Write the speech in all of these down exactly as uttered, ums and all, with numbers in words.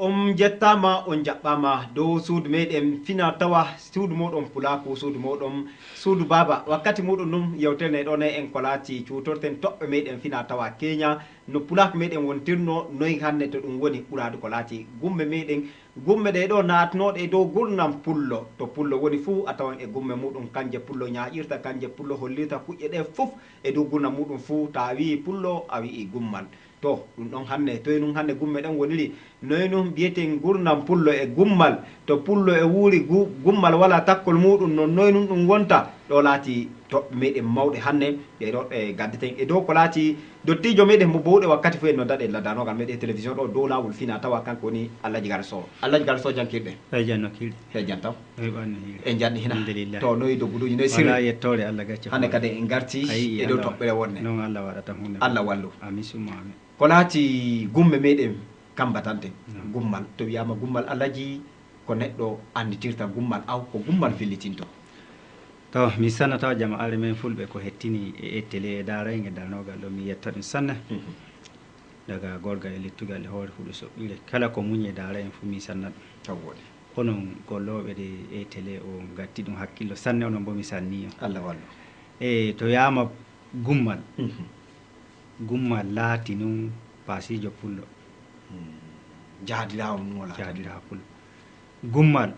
On njettaama, on njaɓɓaama dow suudu meeɗen fina tawa, suudu mooɗon Pulaaku, suudu mooɗon, suudu Baaba. Wakkati muuɗum ɗum yewtere nde ɗo ne en ko laati cuutorten toɓɓe meeɗen fina tawa Keenya, no Pulaaku meeɗen wontirno, noy hannde to ɗum woni ɓuraade ko laati gumme meeɗen, gumme ɗe ɗo naatnooɗe e dow gurdam Pullo. To Pullo woni fuu, a tawan e gumme muuɗum, kanje Pullo ñaaƴirta, kanje Pullo hollirta kuƴƴe ɗe fof e dow gurdam muuɗum fuu. Ta wi'i Pullo, a wi'i gummal. To, ɗum ɗon hannde, toy nun hannde gumme ɗen woniri? Noy nun mbiyeten gurdam Pullo e gummal? To Pullo e wuuri gu-, gummal walaa takkol muuɗum, non noy nun ɗum wonta? Ɗo laati toɓɓe meeɗen mawɗe hannde, ɗe ɗo ɗe gaddeten e dow ko laati dottiijo meeɗen mo bowɗe wakkati fof en noddaɗen laddanoogal meeɗen e télévision ɗo dow laawol fina tawa kanko woni Alhaji Gallo Sow. Alhaji Gallo Sow, jankirɗe? Eey, jannoo kiiɗe. Eey, jam taw? Eey, ɓanno hiiri. En njanɗi hina. Alhamdulillah. To noy dogguduuji, noy sirri? Alaa yettoore Allah gacce. Hannde hoore kadi en ngarti a yi'i e dow Allah toɓɓere wonde. Noon Allah waɗata huunde. Allah wallu. Amin summa amin. Ko laati gumme meeɗen kambatanten. Naam. Gummal, to wiyaama gummal Alhaji, ko neɗɗo annditirta gummal aw, ko gummal fellitinto. To, mi sanna tawa jama'aare men fulɓe ko hettini e, e télé e daaraynge darnoogal ɗo, mi yetta ɗum sanne. Mhm. Daga gorgal e lettugal e hoore huɗo soɓɓiire. Kala ko muñi e daara en fuu, mi sanna ɗum. Taw wooɗi. Onon gollooɓe ɗe e télé o, ngatti ɗum hakkillo sanne, onon bo mi sanni on. Allah wallu. E to wiyaama gummal. Mhm. Gummal laati nun paasiijo pullo. Mm. Jaadiraawo nun o laatata. Jaadiraawo pullo. Gummal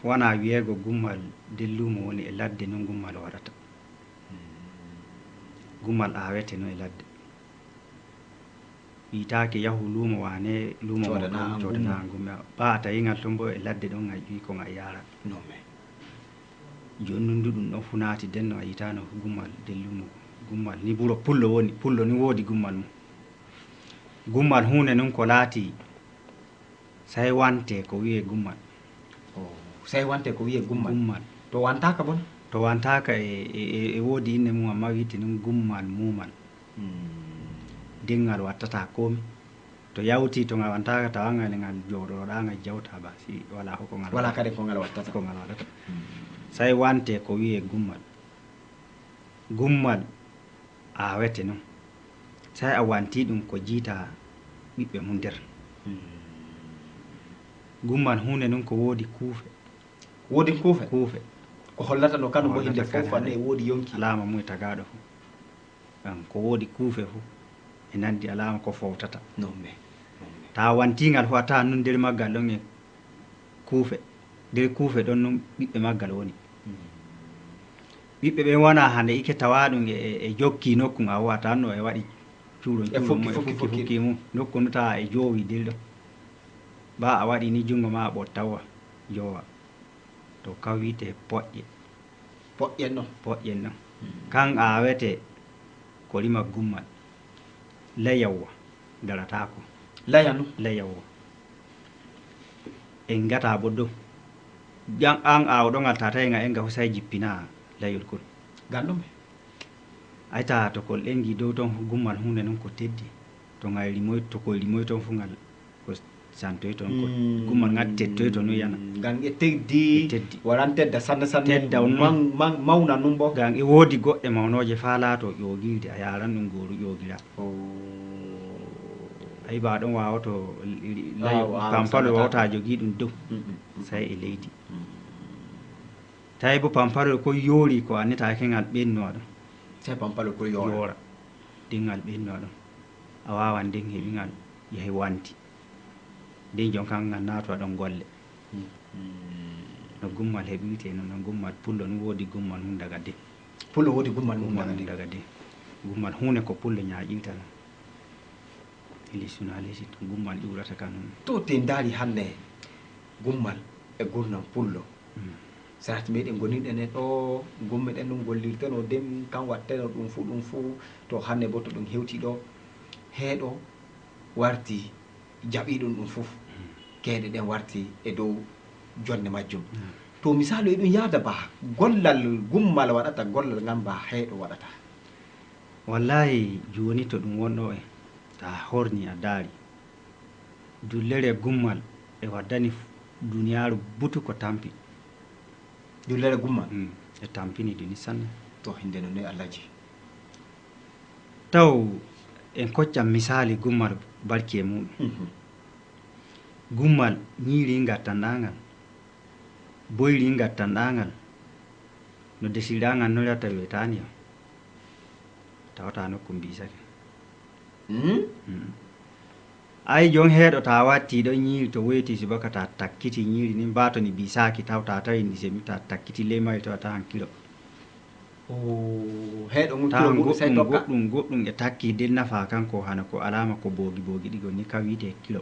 wanaa wiyeego gummal der luumo woni e ladde nun gummal waɗata. Mm. Gummal aawete nun e ladde. Wiitaake yahu luumo waane, luumo mo Coodana ɗon, an coodana gummo. An gummo. Ɓaa a tawi ngal ton bo e ladde ɗon ngal ƴuwi ko ngal yaara. Non mais. Jooni nun du ɗum ɗon fu naati den no a yiitaano fu gummal der luumo. Gummal ni buro pullo woni, pullo ni woodi gummal mum. Gummal huune nun ko laati Say wante ko wiyee gummal. Oh, say wante ko wiyee gummal. Gummal. To wantaaka bon? To wantaaka e, e, e, e woodi inne mum, amma wiite nun gummal muumal. Mm. Den ngal wattataa koomi. To yawtii to ngal wantaaka, tawa ngal, ngal jooɗoɗaa, ngal jawtaa ba, si walaa ko, ko ngal Walaa waɗata. Kadi ko ngal wattata. Ko ngal waɗata. Mm. Say wante ko wiyee gummal. Gummal aawete nun. Say a wantii ɗum ko jiita ɓiɓɓe mum der. Hmm. Gummal huune nun ko woodi kuufe. Woodi kuufe? Kuufe. Ko hollata no kanu mo hinde fof ne woodi yonki. Alaama mum e tagaaɗo fu. Ɗan ko woodi kuufe fu. E nandi alaama ko fowtata. Non mais, non mais. Taa wantiingal fu a taa nun der maggal ɗon e kuufe. Der kuufe ɗon nun ɓiɓɓe maggal woni. Mm. Ɓiɓɓe ɓen wanaa hande ike tawaa ɗum e, e, e jokki nokku nga wata no e waɗi cuuɗo E cuuɗo fukki, mum, e fukki, fukki, fukki. Fukki mum. Nokku no tawa e joowi der ɗon. Ba a waɗi ni jungo ma a ɓottawa joowa. To kan wi'ete poƴƴe. Poƴƴen non. Poƴƴen non. Mm. Kan aawete ko rima gummal. Layawa darataako. Laya non. Layawa. En ngata bo dow. Ƴan an aawɗo ngal tata e nga en nga fu say jippina layol kol. Ganɗo me. Ay ta to kol en gi dow ton fu gummal huunde non ko teddi. To ngal rimoy, to kol rimoy ton fu ngal ko santoyto on ko Mm. gummal ngal tettoyto nun yana. Ngal e teddi, E teddi. Waran tedda sanne sanne, Tedda on nun. Man-, man-, mawna nun bo. Ngal e woodi goɗɗe mawnooje faa laato ƴoogirde, a yaaran ɗum gooru ƴoogira. Oh. A yiɓa ɗon waawoto l-, l-, Ah, lay-, waaw, pampalo sanata. Wawta jogii ɗum dow, Mm, mm, mm. Say e leydi. Mm. Tawi bo pampalo ko yoori ko annitaake ngal ɓenno ɗum. Say pampalo ko yoora. Yoora. Dingal ɓenno ɗum. A waawan nden heɓi ngal yahi wanti. Den jon kan ngal naatu a ɗon golle. Mm. No gummal heɓirte non, no gummal pullo no woodi gummal mum daga den. Pullo woodi gummal mum Gummal daga mum den. Daga den. Gummal huune ko pullo ñaaƴirta non. Ili suna lesi to gummal ƴuurata kan non. To te ndaari hannde gummal e gurnam pullo. Mm. Sarati meɗen gonirɗen e ɗo, gommeɗen ɗum gollirteno, den kan watteno ɗum fu, ɗum fu, to hannde bo to ɗum hewti ɗo, heeɗo warti jaɓi ɗum ɗum fu, keeɗe ɗen warti e dow jonne majjum. Mm. To misaalu e ɗum yaada ba, gollal gummal waɗata, gollal ngal ba heeɗo waɗata. Wallaahi jooni to ɗum wonɗo en, ta horni a daari. Dullere gummal e waddani f-, duniyaaru butu ko tampi. Dullere gummal? Mm, e tampini duni sanne. To hinde no ne Alhaji. Taw en koccan misaali gummal barki e muɗum. Mhm. Gummal ñiiri ngattanɗaa ngal, boyri ngattanɗaa ngal, no desirɗaa ngal no rewta wetaani o, tawata nokku mbiisake. Hmm? Mm. Ay jon heeɗo ta watti ɗon ñiiri to woyti subaka ta takkiti ñiiri ni mbato ni bisaaki tawta tawi ndi semi ta takkiti ley mayo tawata han kilo. Heeɗo ngun kilo muɗum sey tokka. Goɗɗum goɗɗum e takki de nafa kanko hana ko alama ko boogi boogi ɗigo ni ka wiite kilo.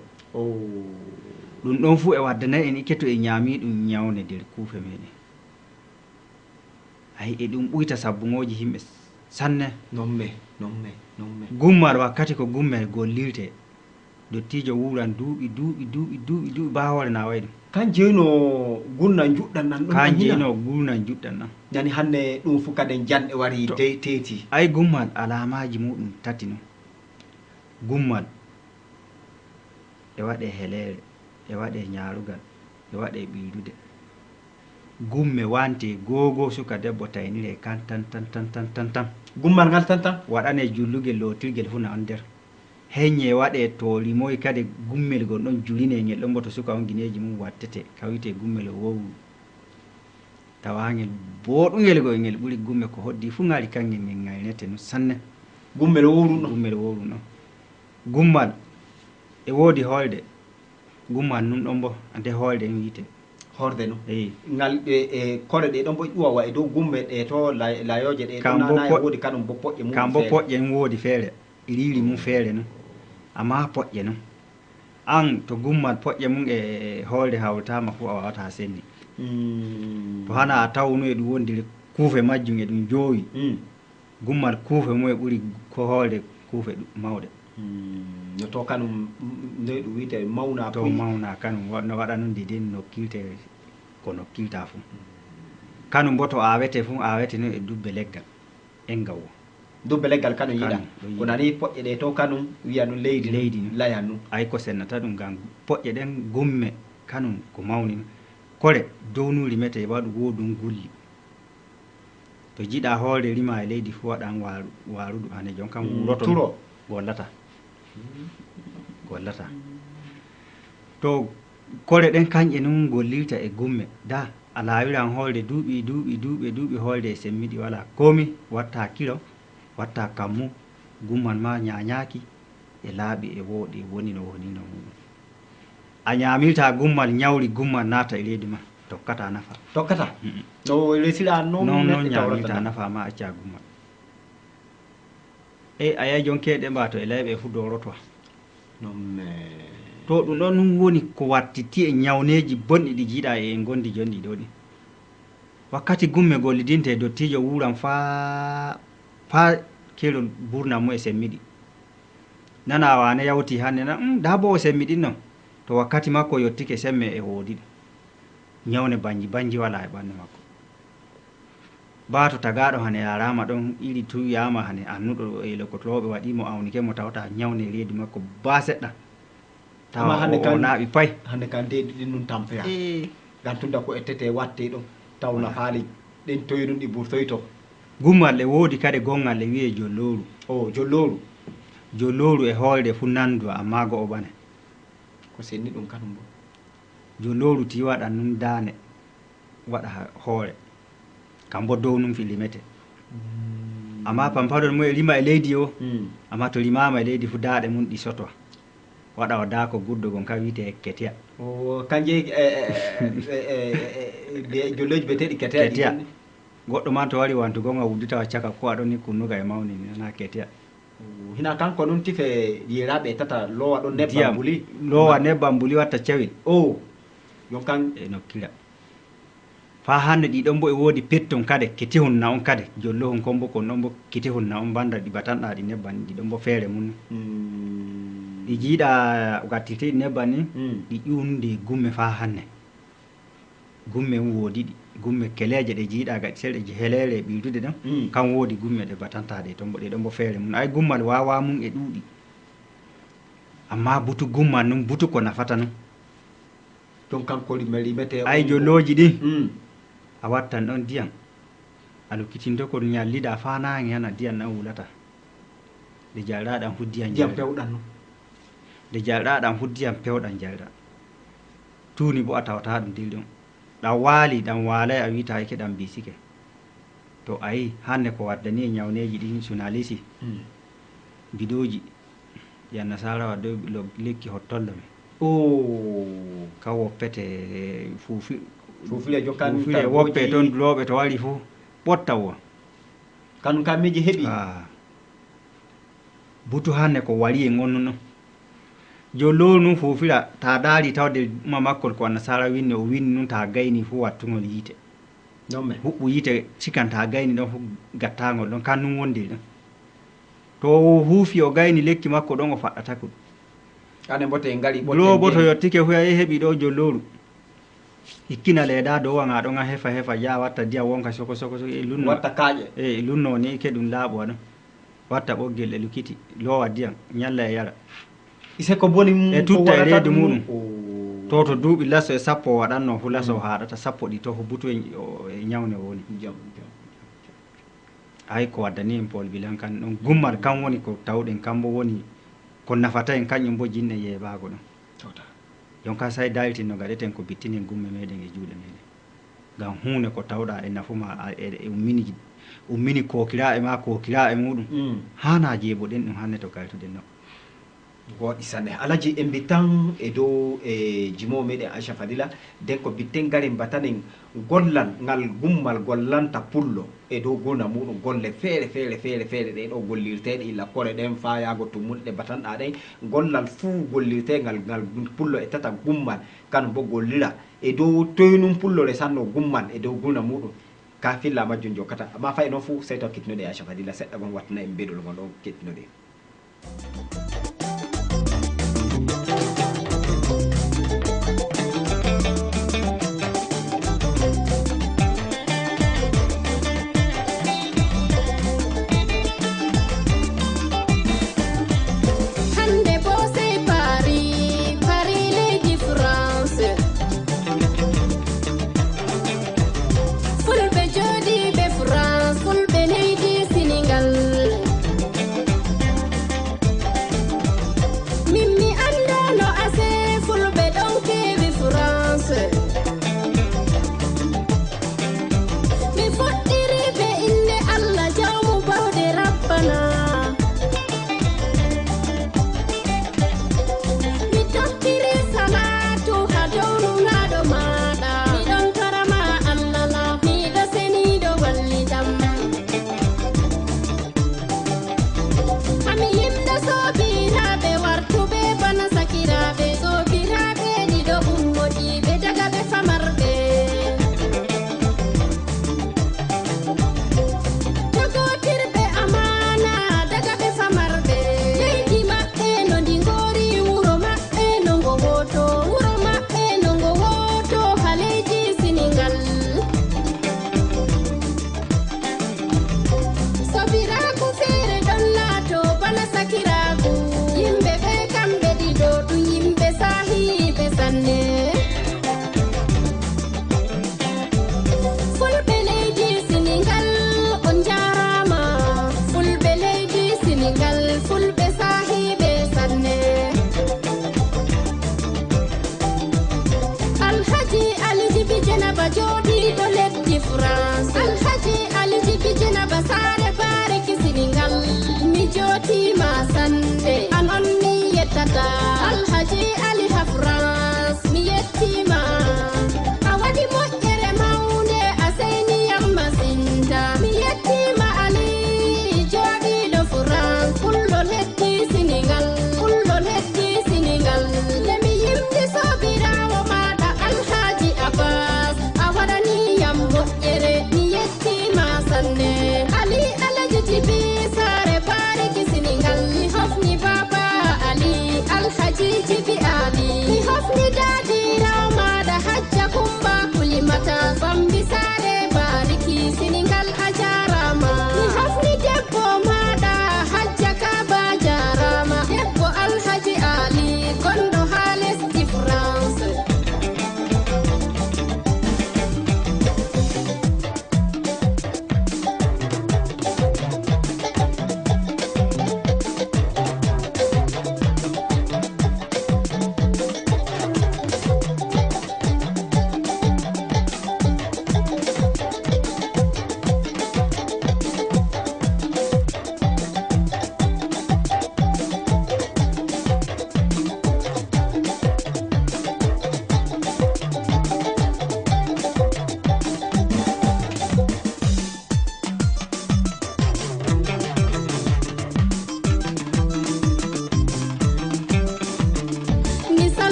Ɗum ɗon fuu e waddanay en iketo e ñaami ɗum ñawne nder kuufe meɗen. Ay e ɗum ɓuyta sabbungooji yimɓe sanne. Nomme, nomme, nomme. Gummal wakkati ko gummel gollirte. Dottiijo wuuran duuɓi duuɓi duuɓi duuɓi duuɓi baa hoore na wayi ɗum. Kan jeyno gurna njuɗɗan nan ɗon kan jeyno gurna njuɗɗan nan. Nani hanne ɗum fu kaden janɗe wari dey teeti. Ay gummal alaamaaji muɗum tati non. Gummal e waɗe heleere, e waɗe ñaarugal, e waɗe ɓiydude. Gumme wante googo suka debbo taynire kan tan tan tan tan tan tan. Gummal ngal tan tan. Waɗane jullugel lootirgel fu na on nder. Heññe waɗe to limoy kade gummel gol ɗon juline ngel ɗon mboto suka on gineeji mum wattete kawite gummel wowru. Tawa ngel booɗungel gol ngel ɓuri gumme ko hoddi fu ngari kangel ngel ngaynete no sanne. Gummel wowru ɗon. Gummel wowru ɗon. Gummal e woodi hoolde. Gummal nun ɗon bo nde hoolde en wiite. Hoorde non. Eyi. Ngal e e kore ɗe ɗon bo ƴuwa wa e dow gumme ɗe to la- layooje ɗe ɗon Kambo nana e po- woodi kanum bo poƴƴe mum. Kambo feere. Poƴƴe en woodi feere, riiri mum feere non. Amma poƴƴe non. An to gummal poƴƴe mum e e hoolde hawtaama fu a wawata senni. Mm. To hana a tawnu e ɗum wondiri kuufe majjum e ɗum joowi. Mm. Gummal kuufe mum e ɓuri ko hoolde kuufe ɗu- mawɗe. Hmm, no to kanum noy ɗum wiyte mawna to puy. Mawna kanum wa- no waɗa nun didin no kilte ko no kilta fu. Kanum bo to awete fu awete nun e dubbe leggal enga wo. Dubbe leggal kanum yiɗa. Kanum, ɗum Ko yiɗa. Nani poƴƴe ɗe to kanum wiya nun leydi nun, leydi nun. Laya nun. Ay ko sennata ɗum ngam poƴƴe ɗen gumme kanum ko mawni nun. Kore downuri mete waɗu woodun gulli. To jiɗa hoore rima e leydi fu waɗan waaru- waarudu hane jon kam wuroto turo gollata gollata to kore ɗen kanƴe nun gollirta e gumme da a laawiran hoore duuɓi duuɓi duuɓi duuɓi hoore e semmiɗi wala komi watta kilo watta kammu gumman ma ñañaaki e laaɓi e wooɗi e woni no woni no muɗum. A ñaamirta gummal ñawri gummal naata e reedu ma tokkata nafa. Tokkata? No resira noon non non neɗɗo tawrata ñaamirta nafa. Nafa ma acca gummal. E a yahi jonkeeɗe mba to e layɓe fu dooroto. Non me. To ɗum ɗon ɗum woni ko wattiti e ñawneeji bonɗi ɗi jiiɗa e en gondi jonɗi ɗo ɗi. Wakkati gumme gollidinte e dottiijo wuuran faa faa keerol buurna mum e semmiɗi. Nana waane yawti hannde na um, daa bo o semmiɗinno. To wakkati makko yottike semme e woodi ɗum. Ñawne banji banji walaa e ɓanndu makko. Baa to tagaaɗo hane yaaraama ɗon iri tuwiyaama hane annuɗo e lokotooɓe waɗii mo awnike mo tawata ñawne reedu makko baa seɗɗa. Tawa o naaɓi pay. Amma hannde kan deedi ɗin nun tampeya. Ee. Gam tunda ko ettete watte ɗon taw nafaali ɗin toy nun ɗi burtoyto. Gummal e woodi kade gonngal e wi'ee jollooru. O jollooru. Jollooru e hoolde fu nandu amma go'o bane. Ko senni ɗum kanum bo. Jollooru tii waɗa nun daane waɗa hoore. Kam bo dow nun fi limete. Amma pamparol mum e rima e leydi o. Amma to rimaama e leydi fu daaɗe mum ɗi soto. Waɗa o daako guddo gon ka wi'etee ketiya. O kanje e e e e e e jolloji beteɗi ketiya. Ketiya. Goɗɗo man to wari wantu gonga wuddi tawa caka ko aɗon ni kunnuga e mawni ni na ketiya. Hina kanko nun tife yeraɓe tata lowa ɗon nebbam buli. Lowa nebbam buli watta cawil. O yon kan e nokkira. Faa hannde ɗii ɗon bo e woodi petton kade, ketehon na on kade, jollohon kon bo kon ɗon bo ketehon na on banda ɗi batanɗaa ɗi nebban ɗi ɗon bo feere mum. Ɗi jiiɗaa gattiteeɗi nebban ni, ɗi ƴuunude gumme faa hannde. Gumme mum woodi ɗi, gumme keleeje ɗe jiiɗaa gaɗiteeɗe je heleere e ɓildude ɗon, kan woodi gumme ɗe batantaa ɗe ton bo ɗe ɗon bo feere mum. Ay gummal waawaa mum e ɗuuɗi. Amma butu gummal nun butu ko nafata nun. Ɗum kanko rimete. Ay jolooji ɗin a wattan ɗon diyam a lukkitinto ko ñalliɗaa faa naange hana diyam ɗan wulata. Nde jalɗaa ɗan fu diyam jalɗaa. Ndiyam pewɗam non. Nde jalɗaa ɗan fu diyam pewɗam jalɗaa. Tuuni bo a tawata ɗum dil ɗum. Ɗam waali, ɗam waalay, a wi'ata eke ɗam bisike. To a yi hannde ko waddani e ñawneeji ɗin sunalisi, bidooji, ya nasara wadde lo-, lekki hottollo men. O ka woppete fuufi-, Fuufire jokkan fuufire woppe ton dulooɓe to wari fuu ɓotta wo. Kanum ka miiji heɓi. Ah. Butu hannde ko wari e ngonnu non. Jo lowru nun fuufira, ta daari tawde ma makkol ko annasara winni, o winni nun ta gayni fu wattugol yiite. Non men. Huɓɓu yiite cikan ta gayni ɗon fu gattagol ɗon, kan nun wondi ɗon. To o huufi o gayni lekki makko ɗon o faɗɗata ko. Ane mbote ngari ɓotte Durowo bo to ngel. Yottike fu yahi heɓi ɗo jo lowru. Ikkina leeda dow ŋa ɗon ŋa hefa hefa ja watta diyam wonka soko soko soko e lunno. Watta kaaƴe. E lunno ni ke ɗum laaɓo ɗon. Watta ɓoggel e lukiti, loowa diyam, ñalla e yara. Ise ko boni mum E ko tutta e waɗata reedu ɗum muɗum. O. To to duuɓi laso e sappo o waɗanno fu laso o haaɗata sappo ɗi to fu butu e o- e ñawne woni. Jam, jam. Ay ko waddani en Paul Bilan kan ɗon gummal kan woni ko tawɗen kambo woni ko nafata en kañum bo jinne yeebaago ɗon. Tota. Jonka sai daytin no gaɗeten ko bittinen gumme meɗen e juuɗe meɗen. Ngam huunde ko tawɗa e nafu ma a- e e ummini ummini kookiraaɓe ma kookiraaɓe muɗum. Mm. Haana jeeboɗen ɗum hannde to kaytuɗen no. Wooɗi sanne. Alaji en mbi tan e dow e jimowo meɗen Aisha Fadila, nden ko bitten garen batanen gollal ngal gummal gollanta pullo e dow gurna muɗum golle feere feere feere feere ɗe ɗo gollirteɗe illa kore ɗen faayaago tummunɗe batanɗa ɗen gollal fuu gollirte ngal ngal pullo e tata gummal kanum bo gollira e dow toynum pullo resanno gummal e dow gurna muɗum ka filla majjum jokkata amma fay noon fuu sey taw kettinoɗe Aisha Fadila seɗɗa gon wattina en mbeɗol ngon ɗo kettinoɗe. Hande bo sey Paris, Paris leydi France. Fulɓe jooɗiiɓe France, fulɓe leydi Senegal.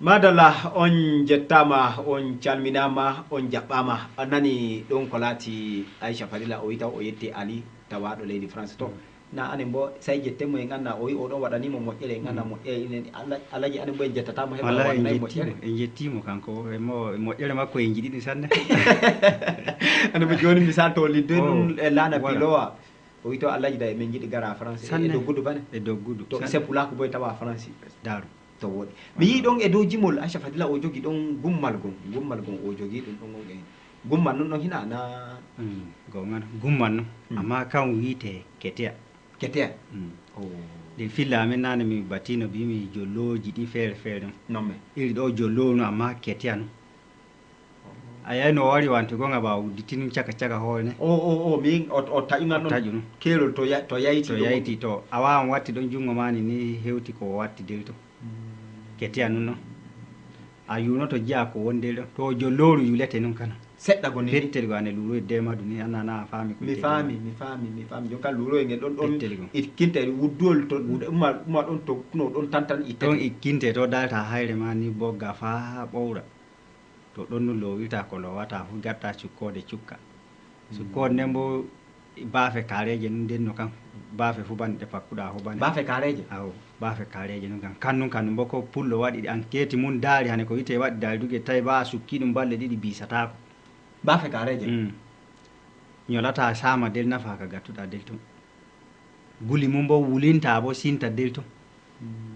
Madalla, on jettaama, on calminaama, on jaɓɓaama. A nani ɗon ko laati Aisha Fadila, o wita o yetti Ali tawaaɗo leydi France to. Na anen bo, sey jetten mo en annda, o wi o ɗon waɗani mo moƴƴere, en annda moƴƴere inen. Alla-, Alaji anen bo en jettataama heɓa o waɗanay moƴƴere. En jettiimo kanko, e mo-, e moƴƴere makko en jiɗi ɗum sanne. Anen bo jooni misal to liddoy ɗum e laana pilowa. O wi to Alaji da e min jiɗi gara France. E doggudu bane. E doggudu. To sanne. Ise pulaaku boy tawa France. Daaru. To woɗi. Mi yii ɗon e dow jimol Aisha Fadila o jogi ɗon gummal gon. Gummal gon o jogi ɗum ɗon on e. Gummal nun ɗon hina na. Mm, gonga no. Gummal no. Mm. Amma kan wiite keteya. Keteya? Mm. Oh. Ɗin filla amen nane mi batino bimi jolloji ɗi feere feere. Non mais. Iri ɗo jollo no amma keteya no. A yahi no wari wanti gonga ba udditini caka caka hoore ne. O, o, o, min o, o taƴunan ɗon. Taƴu non. Keerol to ya-, to yayti to ɗon. Yayti to. A wawan watti ɗon jungo mani ni hewti ko watti del to. Mm. Keteya nun non. A yuno to jiya ko wonde ɗon. To jolloru yulete nun kana. Seɗɗa go ni. Pettel go ane luro e demadu ni anna na a faami ko. Mi faami, mi faami, mi faami. Jonka luro e ngel ɗon ɗon. Pettel go. Ikkinte wuddol to umma, umma ɗon to no ɗon tantan ittete. Ɗon ikkinte to dalta hayre ma ni bogga fa ɓowra. To ɗon nun loowirta ko loowata fu gatta cukkoode cukka. Cukkoode nden bo baafe kaareeje nun ndenno kan. Baafe fu bane ɗe pakkuɗa fu bane. Baafe kaareeje? Awo, baafe kaareeje nun kan. Kan nun kan nun bo ko pullo waɗi ankeeti mun daari hane ko wite waɗi daari duge tawi ba a sukki ɗum balle ɗiɗi biisataako. Baafe kaareeje? Mm. Ñolata saama del nafa ka gattuɗa del tun. Guli mum bo wulinta bo sinta del to. Mm.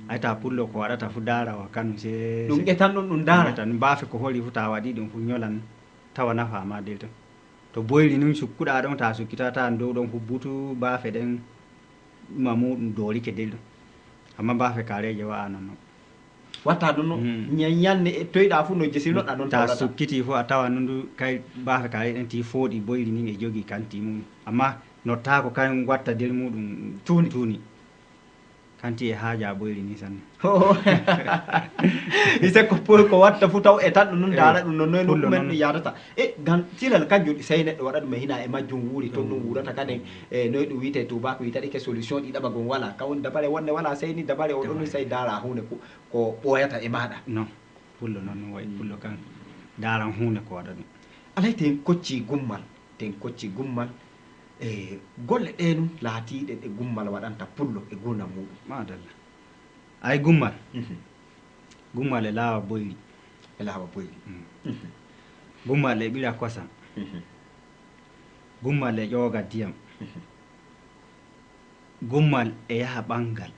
Ay ta pullo ko waɗata fu daara wa kanu se. Ɗum se ƴetan ɗum ɗum daara. Ƴetan baafe ko holi fu ta waɗi ɗum fu ñolan tawa nafa ma del to. To boyri nun sukkuɗa ɗon ta sukkita ta dow ɗon fu butu baafe ɗen ma muɗum doorike del ɗum. Amma baafe kaareeje wa'a non non. Watta ɗum no. Mm. Ñan-, ñanne e toyɗa fu no jesinoɗa non ta tawɗata. Sukkiti fu a tawa nundu kay baafe kaareeje ɗen ti fooɗi boyri nin e jogi kanti mum. Amma nottaako kan watta der muɗum tuuni. Tuuni. Kanti e haaja ɓoyri ni sanne. Ise ko pour ko watta fu taw e tan ɗum nun daara ɗum non noy nokku men ɗum yaadata. E gan tilal kanjum sey neɗɗo waɗa ɗum e hina e majjum wuuri ton ɗum wuurata kaden e noy ɗum wiyte tubaako wiytaɗi ke solution ɗi ɗaɓa gon wala. Ka woni dabare wonde wala sey ni dabare o ɗon sey daara huunde ko, ko ɓooyata e maaɗa. Non. Pullo non no wayi pullo kan. Daaran huunde ko waɗa ɗum. Alay ten kocci gummal. Ten kocci gummal e golle ɗe nun laatiiɗe ɗe gummal waɗanta pullo e gurdam muɗum. Madalla. Ay gummal. Mhm. Gummal e laawa boyri. E laawa boyri. Mm. Mhm. Gummal e ɓira kosam. Mhm. Gummal e ƴooga diyam. Mhm. Gummal e yaha ɓangal.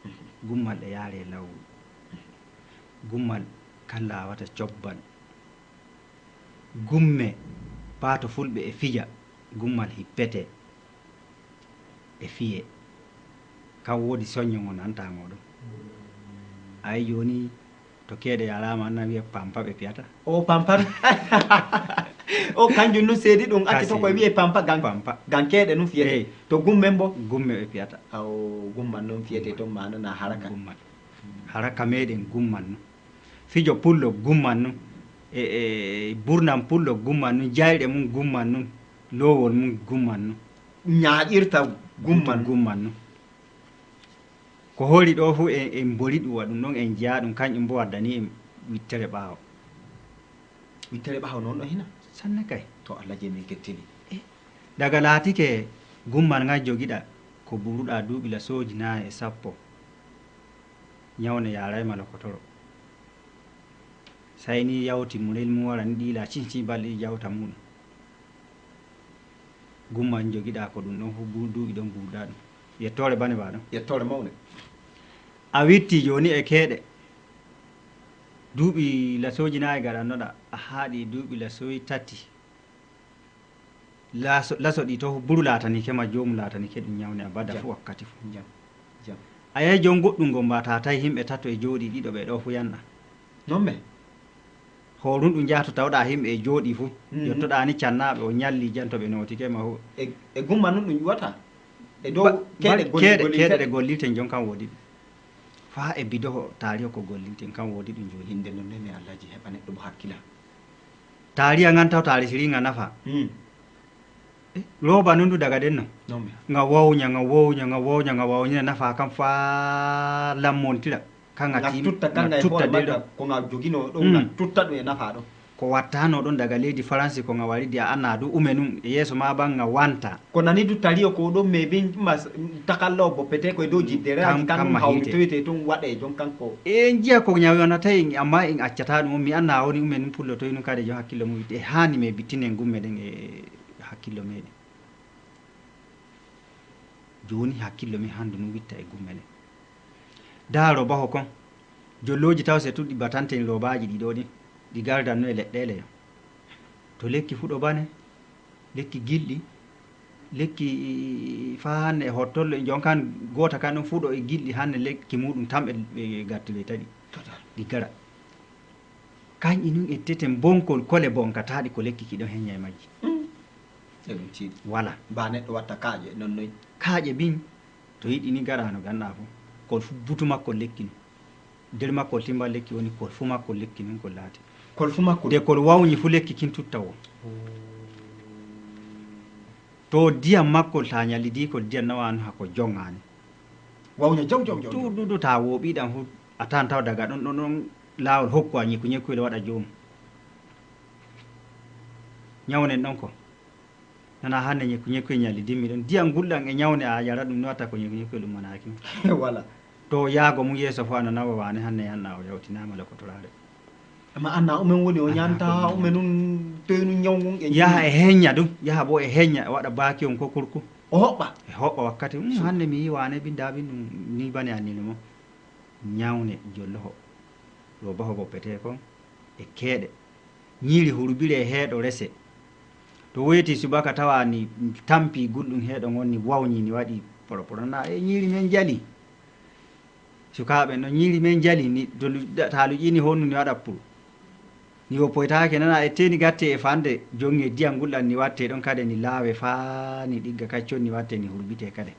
Mhm. Gummal e yaare law. Gummal kan laawata cobbal. Gumme, baa to fulɓe e fija, gummal hippete, e fiye. Kan woodi soñño ngo nanta ngo ɗum. Ay jooni, to keeɗe yaraama, anna wiye pampa ɓe piyata. O pampa ɗum. O kanjum nun seedi ɗum acci to koye wiye pampa gan, pampa. Gan keeɗe nun fiyete. Eey. To gummen bo? Gumme ɓe piyata. Awo gumman nun fiyete ton ma nana haraka. Gummal. Haraka meɗen gumman nun. Fijo pullo gumman nun, e, e burnam pullo gumman nun, jayɗe mum gumman nun, loowol mum gumman nun. Ñaaƴirta gumman. Gumman nun. Ko hori ɗo fu en, en mbori ɗum, waɗum ɗon en njiya ɗum, kanƴum mbo waddani en wittere ɓaawo. Wittere ɓaawo noon ɗo hina? Sanne kay. To Allah jey min kettini. Eh, daga laatike gummal ngal jogiɗa ko buruɗa duuɓi la sooji nayi e sappo. Ñawne yaarayma lokotoro. Sey ni yawti murel mum wara ni ɗiila ciñciñ balɗe ɗiɗi jawta muɗum. Gumma jogiɗa ko ɗum ɗon fu bu-, duuɓi ɗon buuɗa ɗum. Yettoore bane ba ɗon. Yettoore mawne. A witti jooni e keeɗe. Duuɓi lasooji nayi gaɗannoɗa, a haaɗi duuɓi lasooji tati. Laso, laso ɗi to buru laatanike ma, joomu laatanike ɗum ñawne abada. Jam. Fu wakkati fu. Jam. Jam. A yahi jon goɗɗum ngol mba ta tawi himɓe tato e jooɗi ɗiɗo ɓe ɗo fu yanɗa. Non me. Hoorun ɗum jahto tawɗa himɓe e jooɗi fu. Mhm. Yottoɗa ni cannaaɓe o ñalli jan to ɓe nootike ma hu. E, e gumma nun ɗum ƴuwata? E dow ba-, keeɗe ba-, gol-, keeɗe, gollinte? Keeɗe ɗe gollinte jon kan woodi ɗum. Faa e bidoho taariho ko gollinten kan woodi ɗum jooni. Hinde non nemi Allaji heɓa neɗɗo mo hakkila. Taariha ngan taw taari siri nga nafa. Hmm. Eh, rooba nun du daga den no. Non me. Nga wawña, nga wawña, nga wawña, nga wawña nafa kan faa lammontira. Kan a nga tutta, kan nga e hoore magga, ko nga joginoo ɗon, nga tutta ɗum e nafa ɗon. Ko wattanoo ɗon daga leydi Faransi, ko nga waridi a annaa du ume nun, e yeeso maa ban nga wanta. Ko nani du taliyo ko ɗon me bin mas takallo boppete ko e dow jiddereeji kan, kan ma hawritoyte ton waɗe jon kan ko. E en jiya ko ñawi on atay, amma en accataa ɗum, mi annaa woni ume nun pullo toy nun kade jon hakkillo mum witti. E haani me bittinen gumme ɗen e hakkillo meɗen. Jooni hakkillo men handu nun witta e gumme ɗen. Daa roobaho kon, jollooji taw se tuɗɗi batante ni roobaaji ɗi ɗoo ɗin, ɗi gardan nun e leɗɗeele yo. To lekki fuɗo bane, lekki gilɗi, lekki faa hanne e hottollo, jon kan goota kan ɗon fuɗo e gilɗi hanne lekki muuɗum tam e, e gattude taƴi. Ɗi gara. Kanƴi nun etteten bonkol kole bonkataaɗi ko lekki ki ɗon heñña e majji. Mm. E ɗum tiiɗi. Wala. Ba neɗɗo watta kaaƴe non noy. Kaaƴe bin, to yiɗi ni gara no ganna fu. Kol fu butu makkol lekki nun. Der makkol timbal lekki woni kol fu makkol lekki nun kol laati. Kol fu makkol. De kol wawñi fu lekki kin tutta wo. To diyam makkol ta ñalidi kol diyam nawa no hako joŋaani. Wawña jaw jaw jaw. Du, du, du, ta wooɓi ɗan fu. A tawan taw daga ɗon, ɗon, ɗon laawol hokku a ñekku ñekku waɗa joomum. Ñawnen ɗon ko. Nana hande ñekku ñekku e ñalli dimmi ɗon. Diyam gulɗam e ñawne a yara ɗum ni watta ko ñekku ñekku ɗum manaaki. Wala. To yaago mum yeeso fo ana nawa waane hande yanɗa o yawtinaama lokotoraare. Amma anna umen woni o ñanta umen nun toy nun ñaw ngun e yaha e heñña ɗum. Yaha bo e heñña waɗa baaki on ko kurku. O hoɓɓa. E hoɓɓa wakkati. Um, hande mi yi waane binda bin ɗum ni bane annini mo. Ñawne jolloho, ɗo baho boppetee kon e keeɗe. Ñiiri hurbiri e heeɗo rese. To weeti subaka tawa ni tampi gulɗum heeɗo ngon ni wawñi ni waɗi poroporo na e ñiiri men jali. Sukaaɓe no ñiiri men jali ni to lu-, ta luƴƴini honnu ni waɗa pul. Ni woppoytaake nana e teeni gatte e fande jonge diyam gulɗam ni watte ɗon kade ni laawe faa ni ɗigga kaccon ni watte ni hurbite kade.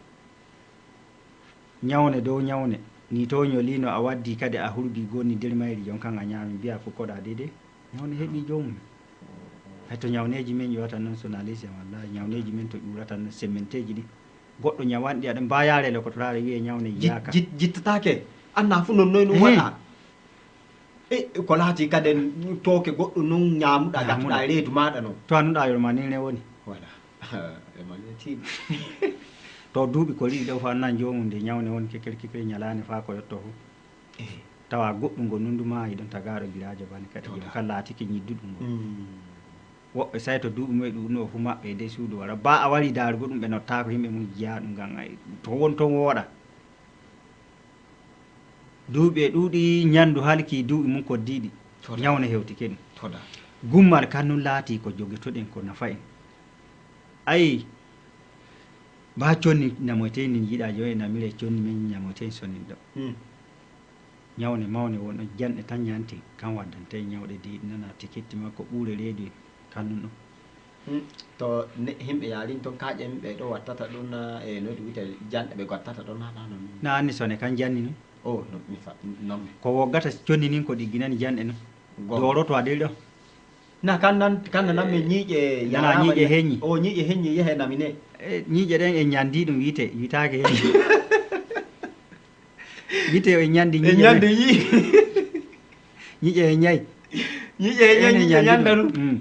Ñawne dow ñawne, ni to ñoliino a waddi kadi a hurgi gonni der mayri, jon kan a ñaami, mbi'a fu koɗa dede. Ñawne heɓi joomum. Hay to ñawneeji men ƴuwata non sonalise, wallahi, ñawneeji men to ƴuurata non semmenteeji ɗi. Goɗɗo ñawanɗi aɗa mbayaare lokotoraare wi'e ñawne Jit-, yiyaaka. Jit-, jittataake. Anna fu non noy ɗum Ehe. Waɗa. E, ko laati kaden tooke goɗɗum nun ñaamuɗaa, ñaamuɗaa, gattuɗaa e reedu maaɗa non. To annuɗaa yo ma ni ne woni. Voilà. E ma ne tiiɗi. To duuɓi ko riɗi ɗo fo annan joomum nde ñawne woni kekel kekel ñalaande faa ko yotto fu. Eh. Tawa goɗɗum ngo nundu maayi ɗon tagaaɗo giraajo bane kadi. Toda. Ɗum kan laatike ñidduɗum ngo. Mm. Woɓɓe say to duuɓi mumen ɗuuɗno fu maɓɓe e dey suudu wara. Ba a wari daarugo ɗum ɓe nottaako yimɓe mum jiyaa ɗum ngam ay to won ton wooɗa. Duuɓi e ɗuuɗi, ñandu halki, duuɓi mum koddiiɗi. Toda. Ñawne hewtike ɗum. Toda. Gummal kan nun laatii ko jogitoɗen, ko nafa en. Ayi, ba conni namoyte nin yiɗa jooni e namire conni men ñamoyte sonin ɗo. Hmm. Ñawne mawne won ɗon janɗe tan ñanten, kan waddante ñawɗe diiɗi nana tikitti makko ɓuure reedu en. Kannun ɗon. Hmm, to ne-, himɓe yaarin ton kaaƴe himɓe ɗo wattata ɗon na, e no ɗum wiyete janɗe ɓe gottata ɗon na, na, no. Na anni sone kan janni nun? Oh, no, mi fa-, non mi. Ko woggata conni nin ko ɗigginani janɗe nun. Go. Dooro to a ɗel ɗon. Na kan nan, kan nan mi ñiiƴe nana yaraama ñiiƴe ñi-, heññi. Oh, ñiiƴe heññi yehe namine. E, ñiiƴe ɗen e ñandi ɗum wiyete, wiyetaake heññi. Wiyete e ñandi e ñiiƴe ñandi ɗen. Ñi. Ñiiƴe e ñay. Ñiiƴe e ñay, en e ñiiƴe ñandi ñanda ɗum. Ɗum. Mm.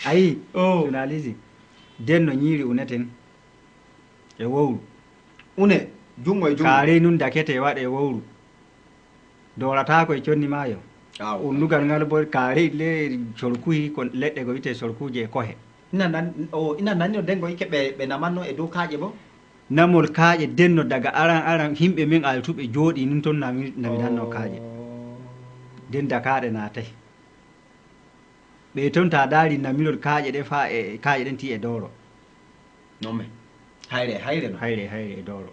Ayi, oh. Journaliste, den no ñiiri uneten e wowru. Une, jungo e jungo. Kaari nun dakete waɗe wowru. Doolataako e conni maayo. Aw. Unnugal ngal bo kaari le sorkuhi ko leɗɗe go wiyete sorkuuje e kohe. Ina nan-, o, ina nanni o dengo ikke ɓe, ɓe namanno e dow kaaƴe bo? Namol kaaƴe denno daga aran aran himɓe men altuɓe jooɗi nun ton nami-, naminanno kaaƴe. Oh. Den dakaaɗe naatay. Ɓe ton ta daari namirol kaaƴe ɗe faa e kaaƴe ɗen ti e dooro. Non men. Hayre, hayre no. Hayre, hayre e dooro.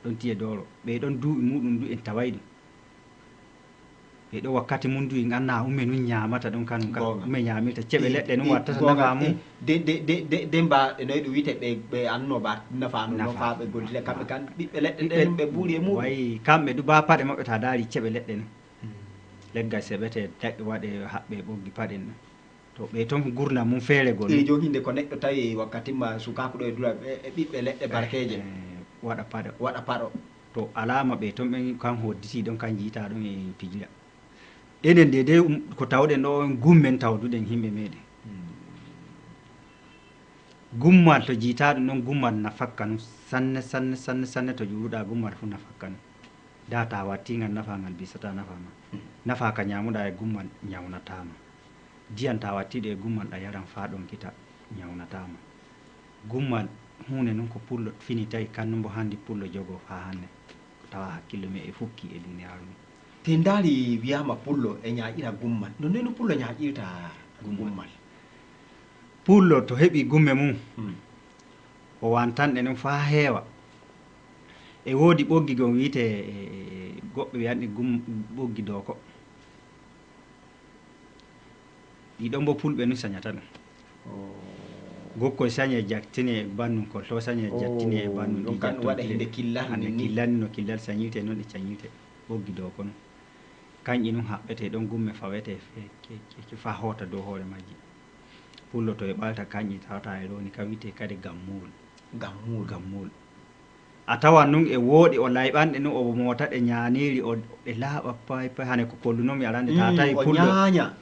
Ɗon ti e dooro. Ɓe ɗon duuɓi muɗum du en taway ɗum. Ɓe ɗo wakkati mum du en annaa ume nun ñaamata ɗum kanum ka. Goonga. Ume ñaamirta ceɓe leɗɗe nun wattata nafa mum. De, de, de, de, de mba, e noy ɗum wiyete ɓe, ɓe anno ba nafa no, no faa ɓe gollira kamɓe kan. Ɓiɓɓe leɗɗe ɗe nun ɓe buuri e muɗum. Wayi, kamɓe du ba paɗe maɓɓe ta daari ceɓe leɗɗe nun. Leggal seɓete, taƴ-, waɗe haɓɓe ɓoggi paɗen ɗum. To ɓe toon gurdam mum feere gol. E jooni nde ko neɗɗo tawi wakkati ma sukaaku ɗo e dura, e, e ɓiɓɓe leɗɗe barkeeje. Eh, waɗa paɗo. Waɗa paɗo. To alaama ɓe toon ɓen kan hodditi ɗon, kan jiita ɗon e pijira. Enen de de um, ko tawɗen ɗo on gummen tawduɗen himɓe meɗen. Gummal to jiita ɗum ɗon gummal nafakka nun sanne, sanne, sanne, sanne to juuluɗa gummal fu nafakka nun. Da ta watti ngal nafa ngal bisata nafa ma. Nafa ka ñaamuɗa e gummal ñawnata ma. Diyan ta watti ɗo e gummal ɗa yaran faa ɗon kita ñawnata ma. Gummal huunde nun ko pullo fini tawi kannun bo handi pullo jogo faa hanne. Ko tawa hakkillo me e fukki e duniyaaru ndun. Te ndaari wiyaama pullo e ñaaƴira gummal. No nenu pullo ñaaƴirta gummal? Pullo to heɓi gumme mum, hmm, o wantanɗe nun faa heewa. E woodi ɓoggi gon wiite, e, e, e, goɓɓe wi'anɗi gum-, ɓoggi dooko. Ɗi ɗon bo pulɓe nun sañata ɗum. Oh. Gokkoy sañe jattine e bannun, kol to sañe jattine e bannun, ɗi ɗon kan ɗum waɗa hinde killani hande ni. Killani no killal sañirte, non ɗi sañirte. Ɓoggi dooko nun. Kanƴi nun haɓɓete ɗon gumme fawete fe-, ke, ke, ke fa hoota dow hoore majji. Pullo to e ɓalta kanƴi tawata e roni ka wi'ete kade gammuul. Gammuul. Gammuul. A tawan nun e wooɗi o layɓanɗe nun o moota ɗe ñaaniiri o, ɗe laaɓa pay pay hane ko kollunomi arande ta tawi o pullo. Ñaaña.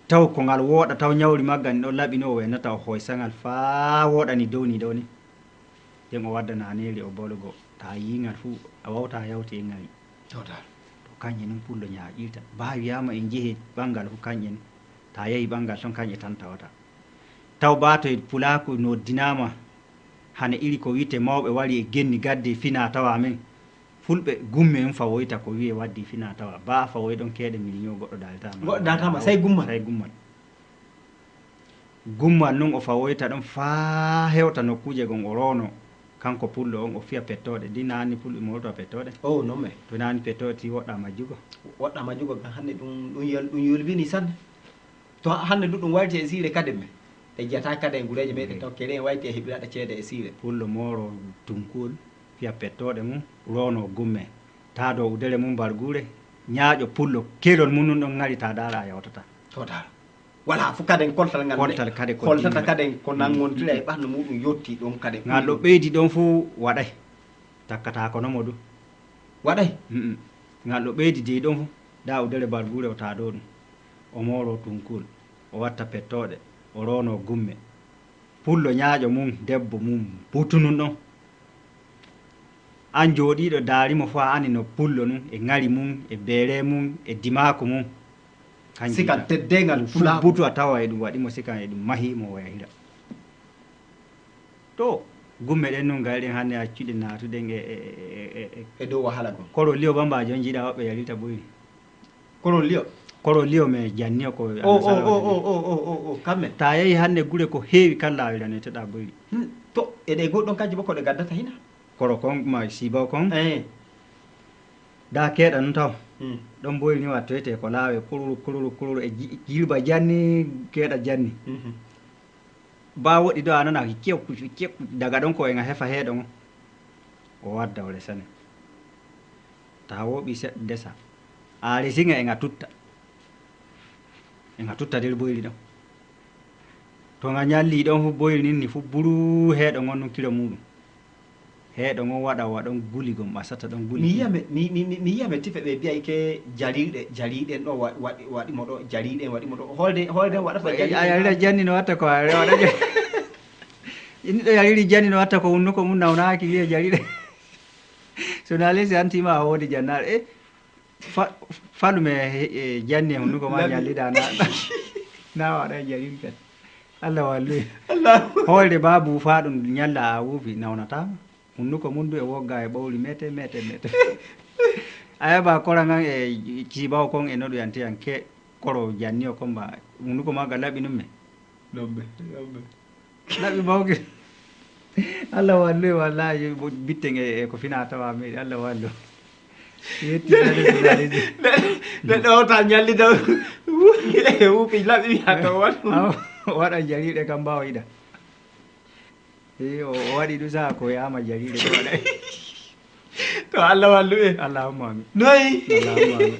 Taw ko ngal wooɗa taw ñawri maggal ni ɗon laɓi ni o weenata o hoysa ngal faa wooɗani dow ni ɗo ni. Den o wadda naaneeri o bologo. Ta yii ngal fu a wawta yawti e ngal. Total. To kañƴe nun pullo ñaaƴirta. Baa wiyaama en jehe ɓanngal fu kañƴe nun. Ta yahi ɓanngal ton kañƴe tan tawata. Taw baa to e pulaaku noddinaama hane iri ko wi'ete mawɓe wari e genni gadde fina tawa men. Fulɓe gumme en fawoyta ko wi'e waddi fina tawa. Baa fawoy ɗon keeɗe miliyon goɗɗo daaltaama. Goɗɗo daaltaama, say gummal. Say gummal. Gummal nun o fawoyta ɗon faa hewta nokkuuje gon o roono. Kanko pullo on o fiya pettooɗe. Ndi naani pulɓe moolto pettooɗe. Oh, non mais. To naani pettooɗe ti woɗɗa majjugo. Woɗɗa majjugo kan hannde ɗum, ɗum yol-, ɗum yolbini sanne. To ha-, hannde du ɗum wayti e siire kade men. Ɓe jiyata kade e gureeje meɗen taw kere en wayti e heɓiraɗe ceede e siire. Pullo mooro tunkuwol, fiya pettooɗe mum, roono gumme. Taado udere mum barguure, ñaaƴo pullo, kelol mum nun ɗon ŋari ta daara a yawtata. To daara. Wala fu kaden koltal ngal. Koltal kade ko koltata dinna. Kaden ko nangontira e ɓandu muɗum yotti ɗon kade. Ngal ɗo ɓeydi ɗon fu waɗay. Takkata ko nomo du. Waɗay? Mm-mm. Ngal ɗo ɓeydi dey ɗon fu, da udere barguure o taado ɗum. O mooro tunkuwol, o watta pettooɗe, o roono gumme. Pullo ñaaƴo mum, debbo mum, butunun ɗon. An jooɗiiɗo daari mo fu a ani no pullo nun, e ŋari mum, e beere mum, e dimaaku mum. Kan sika jiita. Teddeengal ɗum fu pulaaku. Butu a tawa e ɗum waɗi mo sika e ɗum mahi mo o yahira. To, gumme ɗen nun gayɗen hannde accuɗen naatuden e, e, e, e, e. E dow wahala gon. Koro liyo bambaajo on jiiɗa woɓɓe yalirta boyri. Koro liyo? Koro liyo me janni o ko o, o, annasara o, o, o, o, o, o, o, kamme. Ta yehi hannde gure ko heewi kan laawiranoyteɗa boyri. Hmm, to, e ɗe goɗɗon kanji bo ko ɗe gaddata hina? Koro kon ma siibaw kon. Eh. Da keeɗa nun taw. Hmm. Ɗon boyri ni wattoyte ko laawe kururu, kururu, kururu e ji-, jilba janni, keeɗa janni. Mhm. Baa woɗɗi ɗo a nana kekku, kekku, daga ɗon ko en a hefa heeɗo ngon. O wadda o resane. Ta wooɓi seɗɗa desa. A resi nga en a tutta. En a tutta der boyri ɗon. To nga ñalli ɗon fu boyri nin ni fu buru heeɗo ngon nun kilo muɗum. Heeɗo ngon waɗa wa ɗon guli gon ɓasata ɗon guli. Mi yiya me, mi, mi, mi, mi yiya me tife ɓe biyay ke jarirɗe, jariɗen ɗo wa-, waɗi, waɗi mo ɗo, jariɗen waɗi mo ɗo. Holde, holde waɗata jariɗen. A yarira janni no watta ko a waɗa janni. Inni ɗo yariri janni no watta ko hunnuko mum nawnaaki wiye jariɗe. So na lesi an tima a woodi jannaɗo. E, fa-, falu me, e, janni e hunnuko ma ñalliɗa na, na waɗa jariri kan. Allah wallu. Allah. Hoyde ba buufa ɗum ñalla a wuufi nawnataama. Hunnuko mum du e wogga e ɓawli mete, mete, mete. A heɓa kora ngan e ciibaw kon e noɗu yanti yan ke koro janni o kon ba. Hunnuko ma ga laɓi num me. Lobbe, lobbe. Laɓi mawki. Allah wallu e wallahi bo bitten e, e ko fina tawa meɗi. Allah wallu. Yetti journaliste. Neɗɗo o ta ñalli daw. Wuufi laɓi wiya to waɗu. Awa, waɗa jariɗe kam mbawa yiɗa. Eyi, o, o waɗi ɗum saha ko yama jariɗe ko waɗa. To Allah wallu en. Allahumma amin. Noyi? Allahumma amin.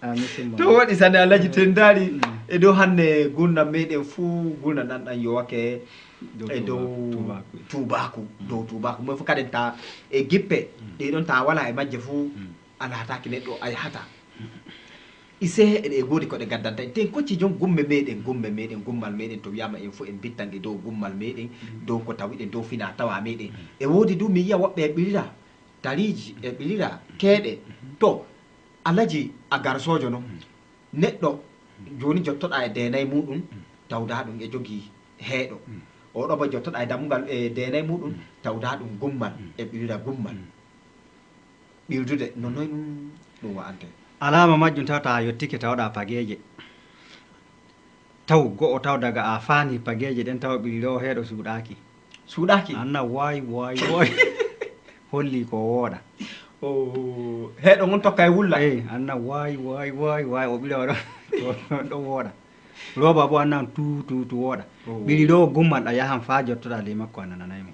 Amin summa. To woɗi sane Alhaji Tendari. Mm. E dow hannde gurdam meɗen fuu, gurdam ɗan ɗan yowake e dow tuubaaku, dow tuubaaku. Moy fof kaden ta e gippe ɗe ɗon ta wala e majje fuu, a laataaki neɗɗo, a yahata. Ise eɗe e goodi ko ɗe gaddanta en. Ten kocci jon gumme meɗen, gumme meɗen, gummal meɗen to wiyama en fof en bittan e dow gummal meɗen, dow ko tawiɗen, dow fina tawa meɗen. E woodi du mi yiya woɓɓe e ɓilira tariiji, e ɓilira keeɗe. To, Alaji a garsoojo non. Neɗɗo jooni jottoɗaa e deenay muuɗum, tawdaa ɗum e jogii heeɗo. Oɗo bo jottoɗaa e dammugal e deenay muuɗum, tawdaa ɗum gummal, e ɓilira gummal. Ɓildude, no noy ɗum, ɗum wa'ante? Alaama majjum taw ta yottike tawɗaa pageeje. Taw go'o taw daga a faani pageeje ɗen taw ɓiliroowo heeɗo suuɗaaki. Suuɗaaki? Anna waay, waay, waay. Holli ko wooɗa. O heeɗo ngon tokka e wulla. Eyi, anna waay, waay, waay, waay, o ɓila waɗo ɗo wooɗa. Rooba bo annan tu, tu, tu wooɗa. Ɓiliroowo gummal a yahan faa jottoɗaa ley makko a nananay mo.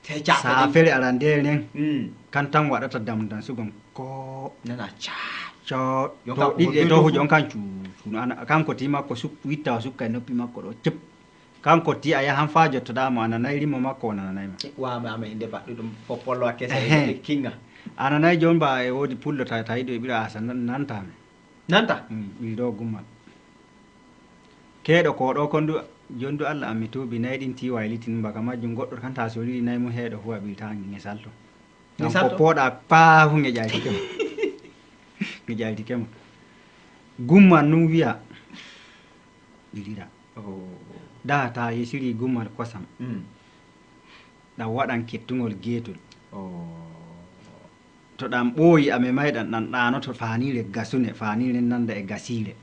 Sey caakol ɗin. Saafere arandeere nden, mm, kan tan waɗata dammudan sugon ko nana caa. Coo. Yon to kan ko ɗiɗi e to hujo on kan cuu, cuu. Ana, kanko ti makko suk-, witta o sukka e noppi makko ɗo cep. Kanko ti a yahan faa jottoɗaa mo, a nanay rimo makko, o nananay ma. Waama ama hinde baɗɗo ɗum foppollo a kese. Ehe. E kinga. A nanay jon ba e woodi pullo ta, tawi ɗo e ɓira asa nan-, nanta men. Nanta? Mm, ɓildo gummal. Keeɗo ko ɗo kon du, jon du Allah an mi tuubi nay ɗin ti wayliti ɗum baka majjum goɗɗo kan ta soliri nay mum heeɗo huwa ɓilta ngesal to. Ngesal to? Kan ko pooɗa paahu nge ƴayti kemo. Nge ƴayti kemo. Gummal nun wiya ɓilira. Oh. Da ta yesiri gummal kosam. Mm. Ɗan waɗan kettungol geetol. Oh. To ɗan ɓooyi a memay ɗan, ɗan ɗaanoto faaniire gasune, faaniire nanda e gasiire.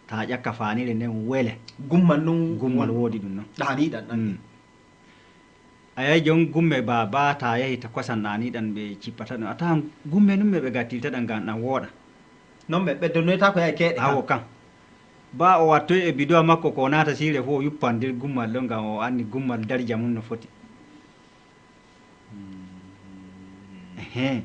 Ta ƴakka faaniire nden wele. Gummal non gummal won woodi ɗum non. Ɗaaniiɗan ɗan. Mm. A yahi jon gumme ba, ba ta yahi ta kosan ɗaaniiɗan ɓe cippata ɗum. A tawan gumme nun ɓe gattirta ɗan ngam ɗan wooɗa. Non ɓe ɓeddonoyta ko yahi keeɗe kan. Awo kan. Ba o wattoy e bidowa makko ko o naata siire fof o yuppan nder gummal ɗon ngam o anni gummal darja mum no foti. Ehe.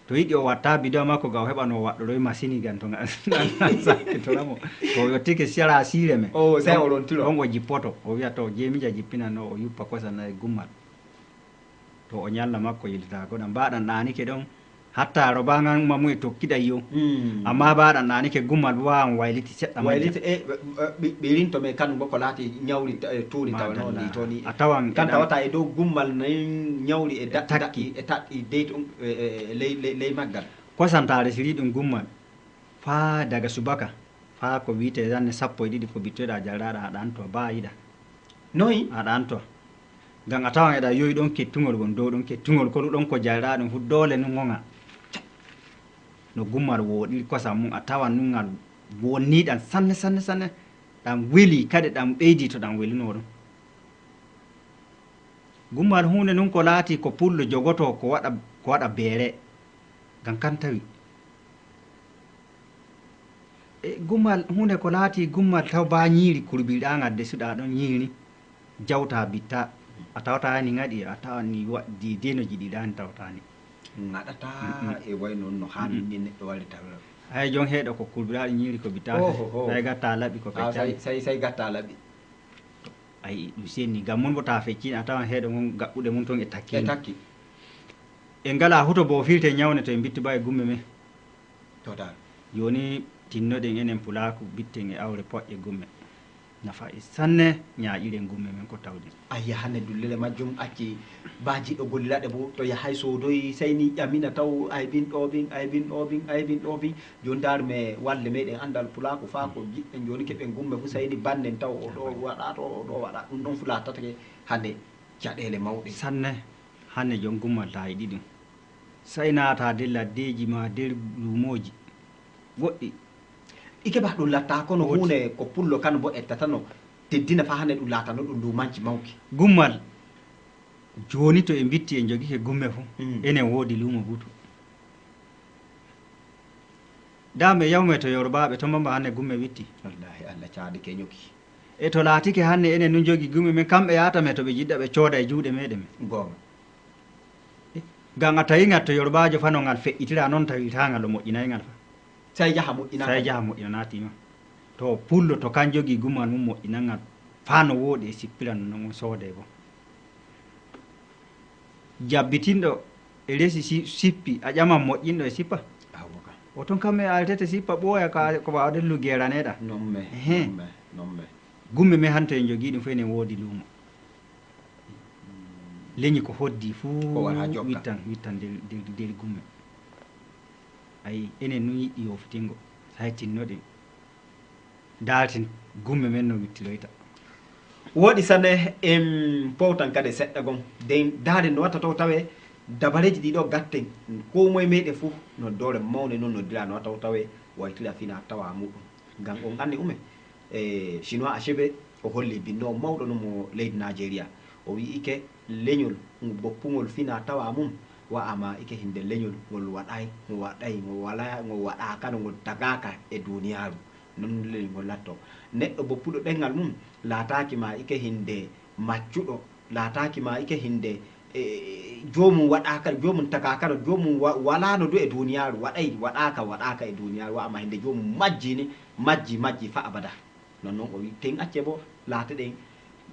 To yiɗi o watta bidowa makko ga o heɓa no o waɗɗoroy masini gan to nga sakkitora mo. To o yottike sera siire men. O, sey o rontiro. Ɗon o jippoto. O wiya to jeemija jippina no o yuppa kosa nayi gummal. To o ñalla makko yilta goɗa mbaɗan ɗaanike ɗon. Hatta roba ngan mamu e tokkiɗa yo. Mm. Amma mbaɗan ɗaanike gummal bo wawan wayliti seɗɗa majja. Wayliti, e, e, e, ɓi-, ɓirin to men kanum bo ko laati ñawri ta-, e, tuuri tawa noon ni to ni. A tawan kan tawata e dow gummal nayi ñawri e da-, takki. Daɗɗi, e taɗɗi dey tun, e, e, e, ley, ley, ley maggal. Kosan ta resiri ɗum gummal. Faa daga subaka, faa ko wi'etee zanne sappo e ɗiɗi ko bittoyɗaa jalraaɗo, a ɗaanto, baa yiɗa. Noy? A ɗaanto. Ngam a tawan eɗa yowi ɗon kettungol ngon dow ɗon kettungol kolu ɗon ko jalraaɗum fu doole nun ŋoŋa. No gummal wooɗiri kosam mum, a tawan nun ngal wonnii ɗan sanne, sanne, sanne. Ɗan weli kadi ɗan ɓeydi to ɗan welunoo ɗum. Gummal huunde nun ko laati ko pullo jogotoo ko waɗa, ko waɗa beere. Ngam kan tawi. E gummal, huunde ko laati gummal taw baa ñiiri kurbirɗaa ngal desuɗaa ɗon ñiiri, jawtaa bittaa. A tawata ni ngaɗi, a tawa ni wa-, di-, deno jiɗiɗaa ni tawata ni. Ngaɗata. Mm, mm. E way noon no haani ni neɗɗo waɗi tawra. Hay jon heeɗo ko kurbiraaɗo ñiiri ko bittaa. Oho, ho. Say gatta laɓi ko. Ah, feccani. Say, say, say gatta laɓi. Ayi, ɗum senni. Ngam mun bo ta feccini, a tawan heeɗo ngon gaɓɓuɗe mun ton e takki. E takki. En ngala huto bo filte ñawne to en bitti ba e gumme men. Total. Jooni tinnoɗen enen pulaaku bitten e awre poƴƴe gumme. Nafa e sanne ñaaƴiren gumme men ko tawɗen. Ayya, hannde dullere majjum acci ba jiɗɗo golliraɗe bo to yahay soodoyi sey ni ƴamina taw aybin ɗo bin, aybin ɗo bin, aybin ɗo bin. Jooni ndaar me walle meɗen anndal pulaaku faa ko jiɗɗen jooni keɓen gumme fu sey ni bannen taw o ɗo waɗa to, o ɗo waɗa. Ɗum ɗon fu laatatake hannde caɗeele mawɗe. Sanne, hannde joom gummal ta yiɗi ɗum. Sey naata nder laddeeji maa nder luumooji goɗɗi. Ike ba ɗum latta kono huunde ko pullo kan bo ettatano teddina faa hannde ɗum laatano ɗum luumanci mawki. Gummal, jooni to en mbitti en njogike gumme fu, mm, enen woodi luumo butu. Daa me yawme to Yorubaaɓe to mbamba hannde gumme witti. Wallaahi Allah caadi keñuki. E to laatike hannde enen nun jogi gumme men, kamɓe yaata me to ɓe jiɗɗa ɓe cooda e juuɗe meɗen men. Goonga. Ngam a tawi ngal to Yorubaajo fa no ngal feƴƴitira, non tawi taa ngal o moƴƴinay ngal fa. Sey jaha moƴƴina. Sey jaha moƴƴina naati ma. To pullo to kan jogii gumal mum moƴƴinangal faa no wooɗi e sippira no non on soodee bo. Jabbitinɗo e resi si-, sippi a ƴaman moƴƴinɗo e sippa. Awo ka. O ton kam e altete sippa ɓooya ka ko waawde lugeeraneeɗa. Non me, Ehe. non me, non me. Gumme me hanto en jogii ɗum fof enen woodi luumo. Leñi ko hoddi fuu Ko wara jokka. wittan, wittan nder, nder, nder gumme. Ayi, enen nun yiɗi yoofitingo, hay tinnoɗen. Daalten gumme men no wittiloyta. Wooɗi sanne, en powtan kadi seɗɗa gon. Den daaren no watta taw tawe dabareeji ɗi ɗo gatten. Ko moye meɗen fuu no doole mawne non no dila no watta taw tawe waytira fina tawa muɗum. Ngam on anni ume. E Chinois Achebe o holli binnoowo mawɗo no mo leydi Nigeria. O wi'i ike leñol ngu boppungol fina tawa mum wa'ama ike hinde leñol ngol waɗay, ngo waɗay, ngo wala, ngo waɗaaka, no ngol tagaaka e duniyaaru. Non leñol ngol latto. Neɗɗo boppuɗo ɗengal mum laataaki ma ike hinde maccuɗo, laataaki ma ike hinde, e, joomum waɗaaka, joomum tagaaka, joomum wa-, walaano du e duniyaaru, waɗay, waɗaaka, waɗaaka e duniyaaru, wa'ama hinde joomum majjini, majji, majji fa abada. Non non o wi ten acce bo laateɗen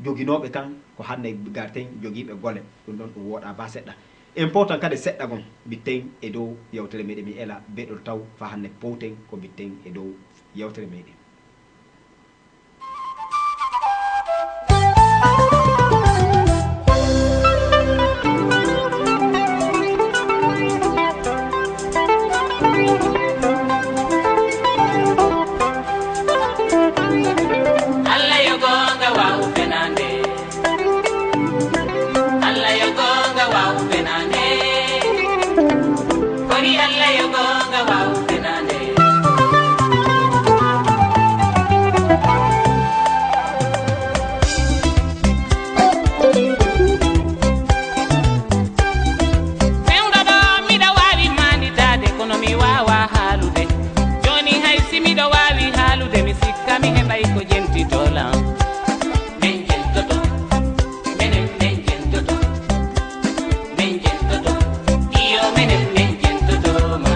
joginooɓe kan ko hannde garten jogiiɓe gole. Ɗum ɗon ɗum wooɗa ba seɗɗa. En powtan kadi seɗɗa gon bitten e dow yewtere meɗen mi ela beɗol taw fa hannde powten ko bitten e dow yewtere meɗen. Allah yo goonga waaw fenaande. Allah yo goonga waaw fenaande. Kori Allah yo goonga waaw fenaande. Fewndo ɗo miɗo waawi maanditaade, kono mi waawaa haalude. Jooni hay si miɗo waawi haalude, mi sikka mi heɓay ko jentitoo lan. Men jentoto, menen men jentoto, men jentoto, iyo menen men jentoto ma.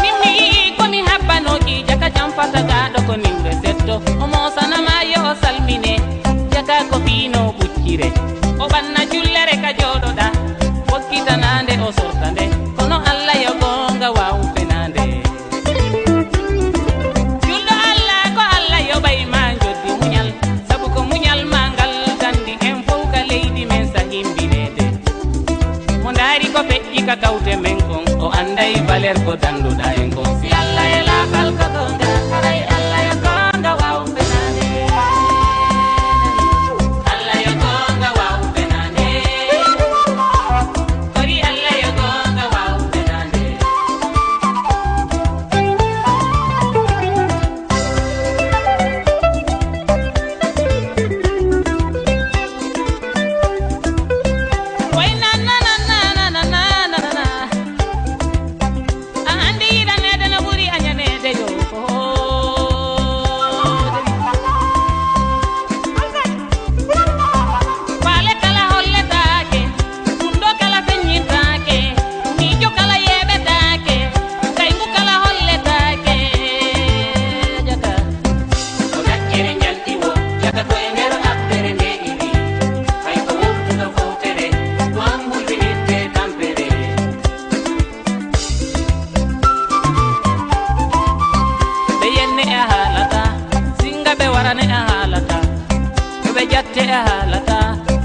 Min mi yi'i ko mi habbanooki, jaka jam fata gaaɗo ko niwre setto. O moosana ma yo o salmine, jaka ko fiino ɓuccire. O ɓanna jullere ka jooɗoɗa, fokkitanaande o sorta nde. Kono Alla yo goonga waaw fenaande. Julɗo Alla ko Alla yoɓay ma njoddi muñal, sabu ko muñal ma ngal danndi en fow ka leydi men sa himbineede. Mo ndaari ko feƴƴi ka kawte men kon, o anday valeur ko dannduɗaa en kon. Si Alla e laakal ko goonga, haray Alla yo goonga waaw fenaande. Alla yo goonga waaw fenaande. Kori Alla yo goonga waaw fenaande. A anndi yiɗaneede no ɓuri añaneede yo. Faale kala holletaake, kundo kala feññintaake, miijo kala yeeɓetaake, kayngu kala holletaake. Jaka. Ko daƴƴere njalti wo, jaka ko e nder haɓɓere nde iwi. Hay ko wontuɗo fowtere, ko an hulɓinirte tampere. Ɓe yenne a haalata, singa ɓe warane a haalata. Ɓe jatte a haalata,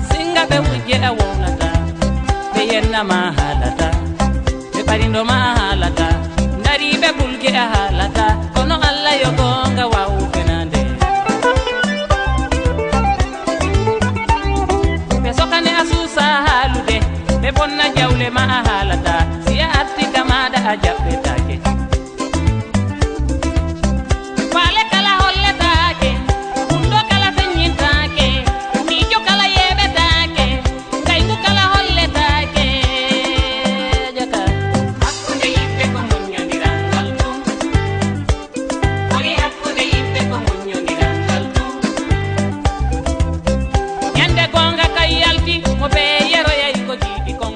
singa ɓe wujje a wownata. Ɓe yenna ma haalata, ɓe ɓarindo ma a haalata. Ndariiɓe bulge a haalata, kono Alla yo goonga waaw fenaande. Ɓe sokane a suusa haalude, ɓe bonna jawle ma a haalata. Si a arti ka maaɗa a jaɓɓetaake. Faale kala holletaake, kundo kala feññintaake, miijo kala yeeɓetaake, ngayngu kala holletaake. Jaka. Hakkunde yimɓe ko muññondiral ngal ɗum. Kori hakkunde yimɓe ko muññondiral ngal ɗum. Ñande goonga kay yalti, mo ɓe yeroyay ko jiidi kon.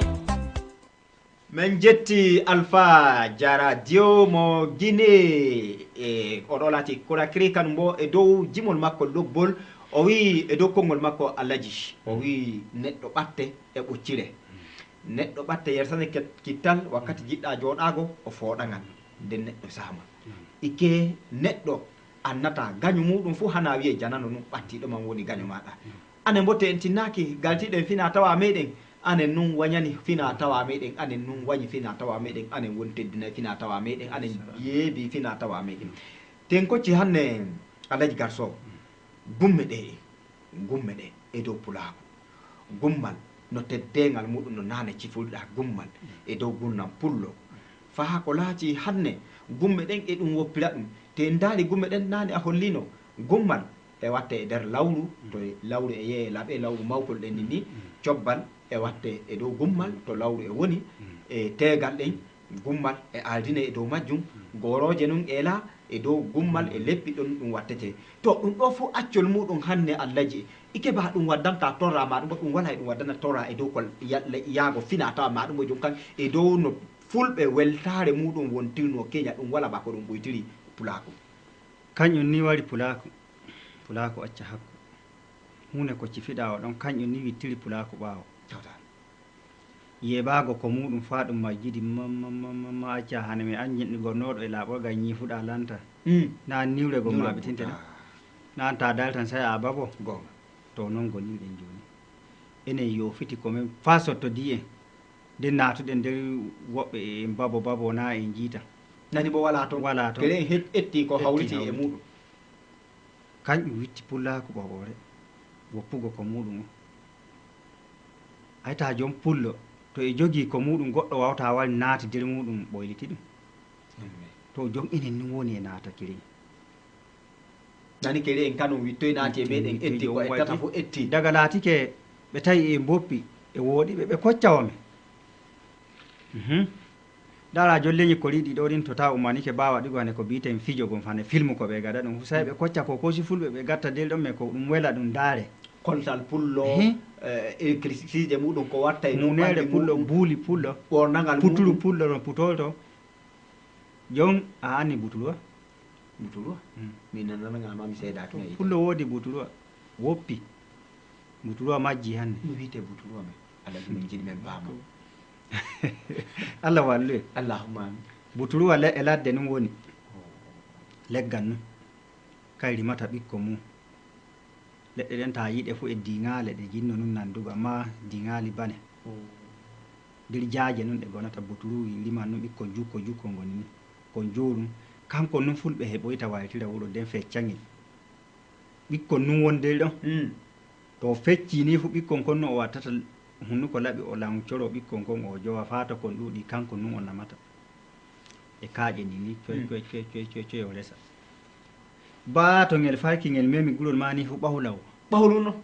En jetti Alfa Jara Dio mo Guinée, e oɗo laati Conakry, kanum bo e dow jimol makko lobbol, o wi'i e dow konngol makko Alaji, o wi'i neɗɗo ɓatte e ɓoccire. Neɗɗo ɓatte yersane ket-, kittal wakkati jiɗɗa jooɗaago o fooɗa ngal, nden neɗɗo saama. Ike neɗɗo annata gaño muuɗum fuu hana wi'e janano nun ɓattiiɗo man woni gaño maaɗa. Anen bo to en tinnaaki galtiiɗo en fina tawa meɗen, anen nun wañani fina tawa meɗen, anen nun wañi fina tawa meɗen, anen woni teddinay fina tawa meɗen, anen yeebi fina tawa meɗen. Ten kocci hanne Alaji Garso, gumme ɗe, gumme ɗe e dow pulaaku. Gummal no teddeengal muuɗum no naane cifulɗa gummal e dow gurnam pullo. Faa ko laaci hanne gumme ɗen e ɗum woppira ɗum. Te en daari gumme ɗen naane a hollino gummal e watte e nder lawru, to lawru e yeeye laaɓe, lawru mawkol ɗen ni, cobbal e watte e dow gummal to lawru e woni, e teegal ɗen, gummal e aaldine e dow majjum, goorooje nun eelaa e dow gummal e leppi ɗon ɗum wattete. To ɗum ɗo fu accol muuɗum hanne Allaji, ike ba ɗum waddanta torra ma ɗum, ɗum wala e ɗum waddana torra e dow kol ya-, yaago fina tawa ma ɗum, jom kan e dow no fulɓe weltaare muuɗum wontirno keña, ɗum wala ba ko ɗum ɓoytiri pulaaku. Kañum ni wari pulaaku, pulaaku acca hakku. Huune ko cifiɗaa o ɗon, kañum ni wittiri pulaaku ɓaawo. Tawta. Yeɓaago ko muuɗum faa ɗum majjidi, ma, ma, ma, ma, ma, acca hane mi an jinɗi gonnooɗo e laaɓol gal ñiifuɗaa lanta. Mm. Naa niwre gom Niwre maaɓitinte gom. Ɗum. Ah. Naa ta dal tan sey a babo. Goonga. To noon goniɗen jooni. Enen yoofiti ko men faa sottodii en. Nden naatuɗen nder woɓɓe en babo babo naa en jiita. Nani bo walaa toon. Walaa toon. Kele en het-, etti ko Etti hawriti e hawriti. Muuɗum. Kanƴum witti pullaaku ɓooɓoore, woppugo ko muuɗum on. Ay, taa joom pullo, to e jogii ko muuɗum, goɗɗo waawtaa wari naati nder muuɗum ɓoyliti ɗum. Amen. To joom enen nun woni e naata kiri. Nani kiri en kanum wittoy naati e meɗen, etti ko ettata fof etti. Daga laatike ɓe tawi e mboppi, e wooɗi ɓe, ɓe kocca o men. Mhm. Dara jolleñi ko riiɗi ɗo ɗin to tawa ummanike baa waɗugo hane ko biiten fijo gom hane film ko ɓe gada ɗum. Sai ɓe kocca ko kosi fulɓe ɓe gatta del ɗon men ko ɗum wela ɗum daare. Koltal pullo, ehe, eh, électricité muɗum ko watta e muneere pullo, buuli pullo, ɓornagal puturu muɗum. Pullo no putolto. Jon a anni buturuwa? Buturuwa? Mm. Min nanananga ma mi seedaaki. To, pullo woodi buturuwa. Woppi. Buturuwa majji hannde. No wiyetee buturuwa men? Alaa ɗum min njiɗi men paama. Allah wallu en. Allahumma amin. Buturuwa le-, e ladde nun woni. Oh. Leggal nun. Kay rimata ɓikkon mum. Leɗɗe ɗen taa yiɗe fu e diŋaale ɗe jinno nun nandugo, amma diŋaali bane. Oh. Nder jaaje nun ɗe gonata, buturuwi riman nun ɓikkon jukko jukko ngoni nun. Kon joorum, kankon nun fulɓe heɓoyta waytira wuro den feccangel. Ɓikkon nun wondiri ɗon. Mm. To feccii ni fu ɓikkon kon no o wattata hunnuko laɓi o lancoro ɓikkon kon o jowa faa to kon ɗuuɗi kanko nun o namata. E kaaƴe ni ni coy, mm, coy, coy, coy, coy, coy o resa. Baa to ngel farki ngel memi gurol maa ni fu ɓahulaw. Ɓahulu no.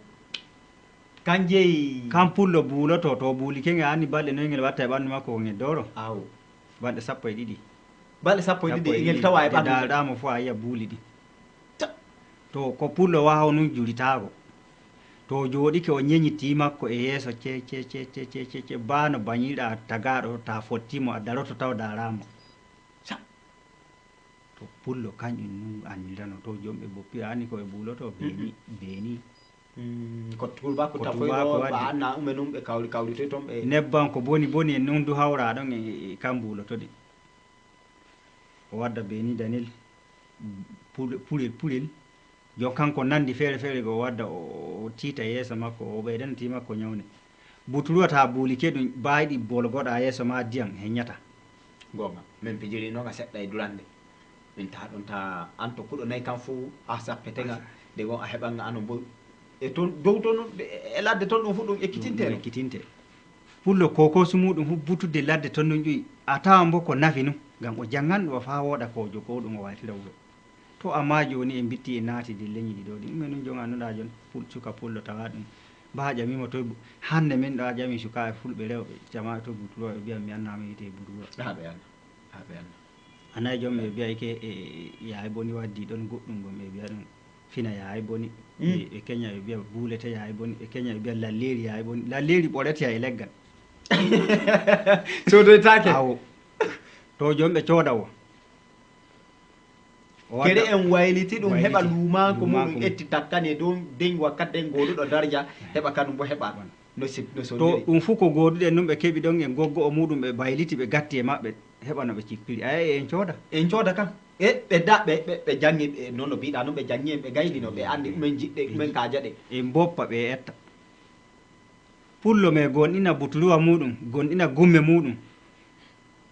Kan jeyi. Kan pullo buuloto to buulike ngel anni balɗe noy ngel watta e ɓandu makko ko ngel dooro. Aw. Balɗe sappo e ɗiɗi. Balɗe sappo e ɗiɗi, sappo e ɗiɗi, ngel tawa e ɓandu. Nde daalɗaa mo fu a yi'a buuli ɗi. Ta. To ko pullo waawo nun juritaago. To jooɗike o ñeñi tii makko e yeeso ce, ce, ce, baa no bañiiɗaa tagaaɗo ta fotti mo a daroto taw daaraa mo. Sa. To pullo kañƴum nun anndirano to jom ɓe boppi a anni ko ɓe buuloto beeni, mm-mm, beeni. Mm, ko tuuba ko tafoy tuuba ko ɗo, waddi. Ba anna ume nun ɓe kawri kawri toy ton ɓe. Nebban ko boni boni en nun du hawra ɗon e, e kan buuloto ɗi. O wadda beeni danel, pul-, pulel, pulel. Jon kanko nandi feere feere go o wadda o, o tiita yeeso makko, o ɓeydana tii makko ñawne. Buturuwa ta buulike ɗum baayi ɗi bolgoɗa yeeso ma diyam heññata. Goonga, min pijirino nga seɗɗa e durande. Min taha ɗon ta an to kuɗo nayi kan fuu a sappete nga. Nde gon a heɓan nga anon bo. E ton, dow ton, e ladde ton ɗum fu ɗum ekkitinte. Ɗum ekkitinte. Pullo kokosu muɗum fu butudde ladde ton ɗum ƴuwi. A tawan bo ko nafi nun, ngam o jangan ɗum o faa wooɗa ko o jogoo ɗum o waytira wuro. To amma jooni en mbitti en naati nder leñi ɗi ɗo ɗi. Ɗume nun jon annduɗaa jon pul-, suka pullo tawa ɗum. Ba a ƴamii mo toy bu-, hannde min ɗo a ƴamii sukaaɓe fulɓe rewɓe, jama to buturuwa ɓe mbiya mi annaa mi wiyetee buturuwa. Haa ɓe anna. Haa ɓe anna. A nayi jon ɓe mbiya ike e, e, e, yaay boni waddi ɗon goɗɗum gon ɓe mbiya ɗum fina yaay boni. Mm. Ɓe, ɓe keña ɓe mbiya buulete yaay boni, ɓe keña ɓe mbiya lalleeri yaay boni. Lalleeri ɓoreteya e leggal. Soodoytaake. Awo. To jom ɓe cooda o. Kere en wayliti ɗum heɓa luumaako muɗum etti takkane dow den wakkat den gooduɗo darja heɓa kanum bo heɓa no sip no to sodiri. Ɗum fuu ko gooduɗen nun ɓe keɓi ɗon e goggo o muɗum ɓe bayliti ɓe gatti e maɓɓe heɓa no ɓe cippiri aya e en cooda. En cooda kan e ɓe da ɓe ɓe ɓe jangi ɓe nono biɗa non ɓe jangi en ɓe gaylino ɓe andi ɗumen jiɗɗe ɗumen kajaɗe. En boppa ɓe etta. Pullo me gonɗina butuluwa muɗum, gonɗina gumme muɗum,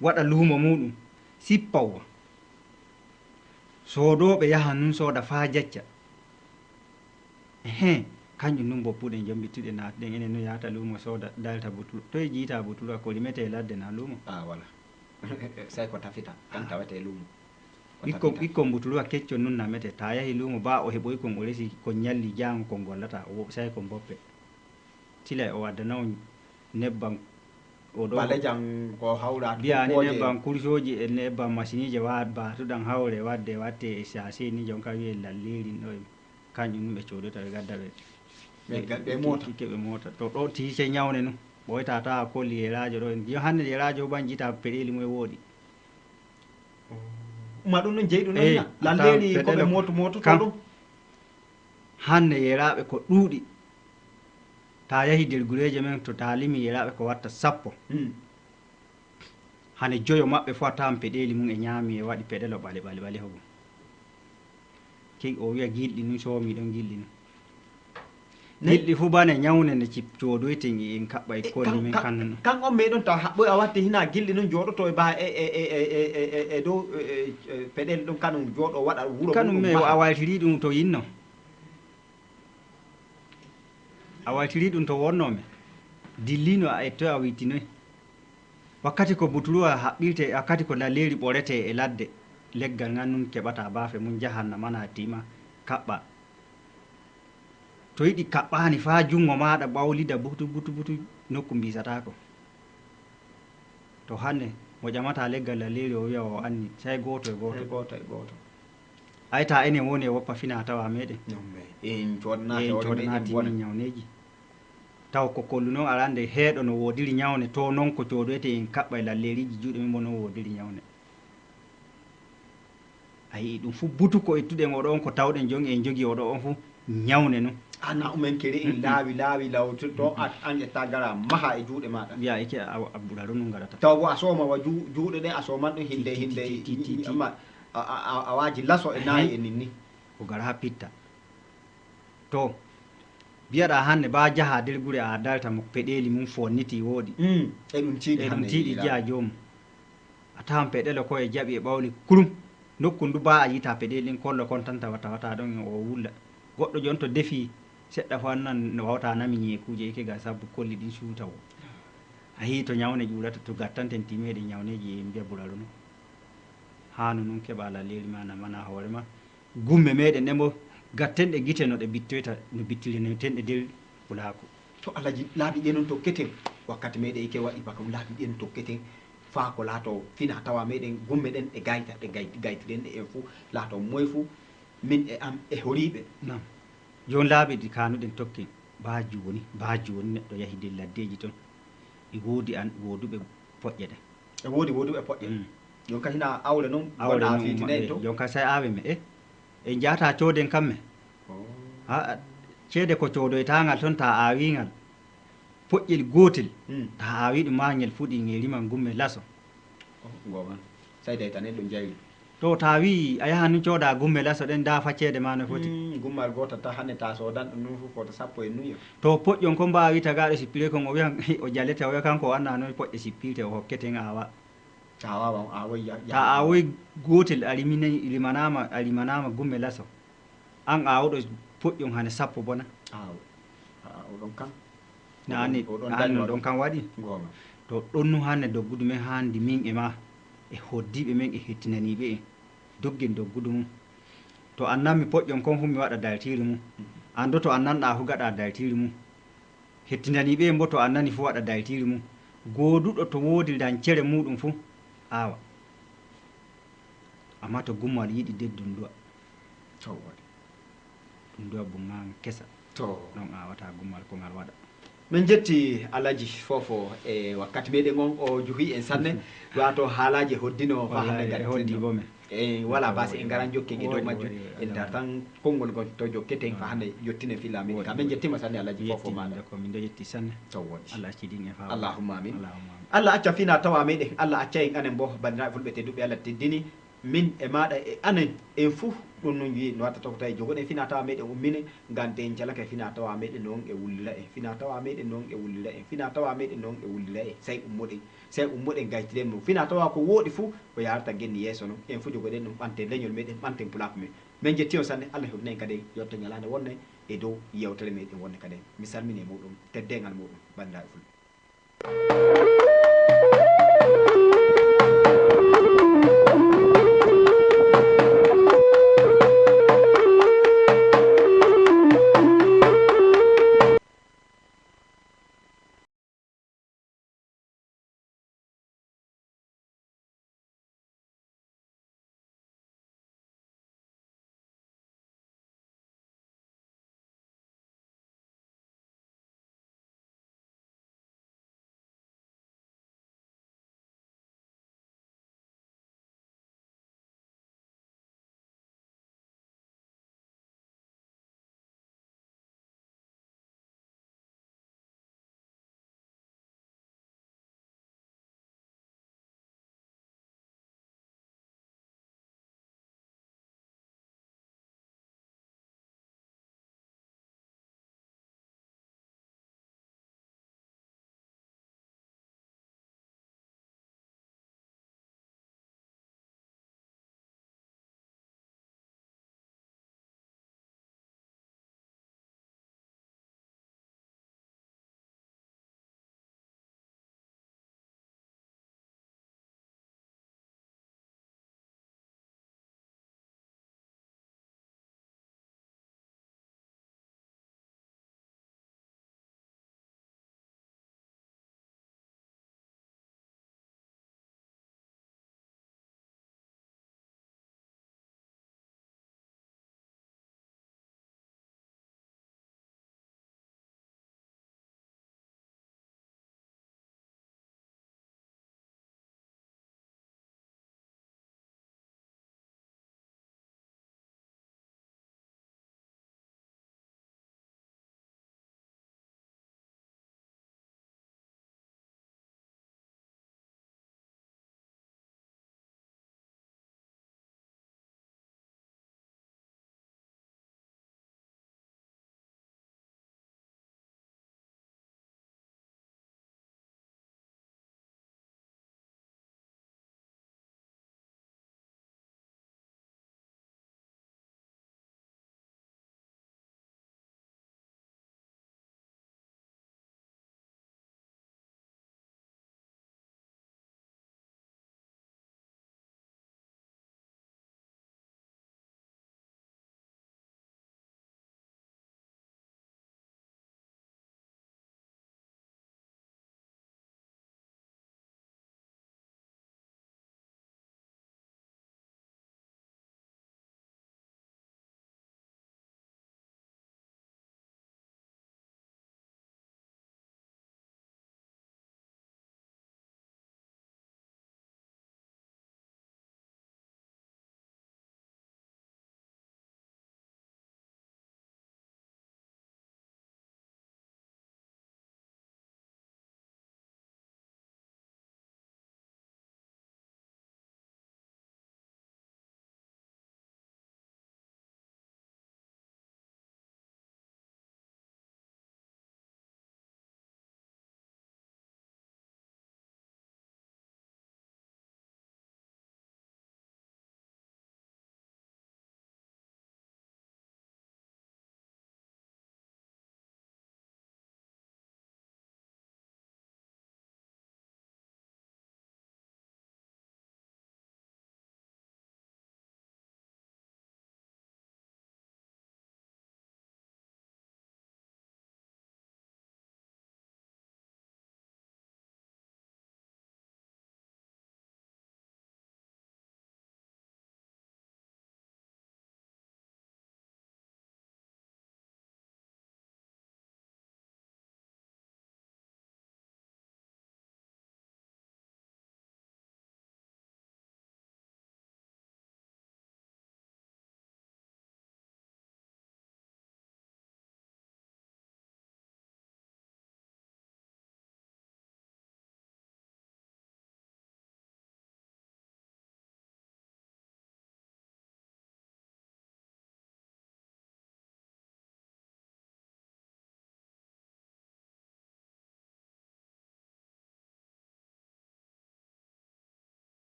waɗa luumo muɗum, sippa uwa. Soodooɓe yaha nun sooda faa jacca. Ehen, kanƴum nun boppuɗen jommbittuɗe naatuɗen enen nun yahata luumo sooda dalta butuluwa. Toy jiita butuluwa ko limete e ladde na luumo? A wala. Sey ko tafita tan tawete e luumo. Ɓikkon ɓikkon butuluwa keccon nun namete ta yahi luumo ba o heɓoy kon o resi kon ñalli jaango kon gollata o sey kon boppe. Tilay o waddana on nebbam o ɗo balejan ko hawra biyani nebbam kursooji e nebbam masinije wa batuɗan hawre wadde watte e sase ni jonka wiye lallerin ɗo e kanƴum ɗum ɓe coodota ɓe gadda ɓe ɓe mota keɓe mota to ɗo tiise ñawne nu ɓoyta tawa kolli yeraajo ɗo en yo hannde yeraajo ban jita peɗeli mum e woɗi. Ma ɗum ɗon jeyi ɗum ɗon lalleeri ko ɓe mooto moototo ɗum. Hannde yeraaɓe ko ɗuuɗi. Ta yahi der gureeje men to ta limi yeraaɓe ko watta sappo. Hane joyo maɓɓe fo a tawan peɗeeli mum e ñaami e waɗi peɗelo ɓale ɓale ɓale hogo. Key o wiya gilɗi nun soomi ɗon gilɗi nun. Gilɗi fu bane ñawne ne cip coodoyte en kaɓɓa e kolli men kan nun. Kan on meɗon taw haɓɓoy a watti hina gilɗi nun jooɗoto e ba e e e e e e dow peɗel ɗum kanum jooɗo waɗa wuro kanum me o awaytiri ɗum to yinno. A waytirii ɗum to wonnoo mi, dilliino a ettoy a wiytinoy. Wakkati ko buturuwa haɓɓirtee, wakkati ko laleeri ɓoretee e ladde, leggal ngal nun keɓataa baafe mum, njahaa namanaa tiima, kaɓɓaa. To yiɗi kaɓɓaani faa junngo maaɗa ɓawlida butu butu butu, nokku mbiisataako. To hande mo ƴamata leggal lalleeri o wiya o anni, sey gooto e gooto. Sey gooto e gooto. Ay ta enen woni e woppa fina tawa meɗen. En coodanaaki hoore meɗen bone. Ñawneeji. Taw ko kollu noon arande heeɗo no woodiri ñawne to noon ko coodoyte en kaɓɓa e lalleeriiji juuɗe men mbo noon woodiri ñawne. A yi'i ɗum fu butu ko ittuɗen oɗo on ko tawɗen jon en jogii oɗo on fu ñawne nun. Ana umen kere en laawi laawi law to an ƴetta gara maha e juuɗe maɗa. Wiya ike a ɓuraro nun gaɗata. Taw bo a sooma wa juuɗe ɗe a sooman ɗum hinde hinde amma a waaji laso e naayi e ninni. O gara ha pitta. To biyaɗa hande ba jaha der gure a dalta mo peɗeli mum fonniti wooɗi. E ɗum tiiɗi jiya joomum. A tawan peɗelo ko e jaɓi e ɓawli kurum. Nokku ndu ba a yiita peɗeli ɗin kollo kon tan tawa tawata ɗon o wulla. Goɗɗo jon to defi seɗɗa fo annan no wawta nami ñeekuuje ike ga sabbu kolli ɗin suuta wo. A hii to ñawne ƴuurata to gattanten timeɗe ñawneeji e mbiya buraru no. Haanu nun keɓa lalleeri ma namana hoore ma. Gumme meɗen ɗe mo gatten ɗe gite no ɗe bittoyta no bittirinirten ɗe der pulaaku. To alaji laabi ɗe non tokketen wakkati meɗen ike waɗi bakam laabi ɗe non tokketen faa ko laato fina tawa meɗen gumme ɗen ɗe gayta ɗe gayti gayti ɗen ɗe en fu laato moy fu min e am e horiɓe. Nam jon laabi ɗi kanuɗen tokken ba joni ba joni neɗɗo yahi der laddeji ton e woodi an wooduɓe poƴƴe ɗe. E woodi wooduɓe poƴƴe. Jon ka hina awre non awre non fitinay to jon ka sai awe me e en jata cooden kamme. Aa ceede ko coodoytaangal toon ta aawii ngal poƴƴel gootel ta aawii ɗum maa ngel fuɗii ngel riman gumme laso. Gooman sai daytanen ɗum jayri. To ta wii a yahan nun cooda gumme laso ɗen daafa ceede maa no foti. Gummal gootal ta hannde ta soodan ɗum nun fof ko to sappo e nuyo. To poƴƴon ko mbaawi tagaaɗo sippire kon o wiyan o jalete o wiya kanko o annaa noon poƴƴe sippirte o hokketen aawa. Ta awoy gootel a rimanaama a rimanaama gumme laso. An aawuɗo poƴƴum hane sappo bona. Awo. Awo ɗon kan. Naani an ɗon kan waɗi. To ɗon nu hane doggudu men handi min e ma e hoddiiɓe men e hettinaniiɓe en doggen doggudu mum. To an nammi poƴƴum kon fu mi waɗa daltiiri mum. An do to an nanɗa fu gaɗa daltiiri mum. Hettindanii ɓe mbo to a nani fu waɗa daytiiri mum. Gooduɗo to woodi dancere muuɗum fu, aawa. Amma to gummal yiɗi de dunduwa. To waɗi. Dunduwa bunŋaanga kesa. To. Ɗon aawata gummal ko ngal waɗa. Min njetti Alhaji Fofo e wakkati meɗen on, o juhi en sanne. Wato haalaji hoddino fa hande. Wallahi, ngartirno. Hoddi bo men. E wala basi, en ngaran jokken e dow majjum. En dartan konngol ngol to jokketen fa hande jottinen filla meɗen ka. Min njettima sanne Alhaji Fofo maɗa. Ko min do jetti sanne. To wodi. Allah accidin e fa. Allahumma amin. Allahumma amin. Allah acca fina tawa meɗen, Allah acca en anen bo, bandiraɓe fulɓe tedduɓe, Allah teddini min e maɗa e anen en fuu. Ɗum nun wi'i no watta tokota e jogoɗen fina tawa meɗen ummine, ngam den calaka e fina tawa meɗen non e wullira en. Fina tawa meɗen non e wullira en. Fina tawa meɗen non e wullira en. Sey ummoɗen, sey ummoɗen gaytiren mo. Fina tawa ko wooɗi fuu ko yarata genni yeeso non. En fuu jogoɗen ɗum, ɓanten leñol meɗen, ɓanten pulaaku men. Min njetti on sanne, Allah hoɗinay kaden yotto ñalaande wonne e dow yewtere meɗen wonne kaden. Mi salmini e muɗum, teddengal muɗum, bandiraɓe fulɓe.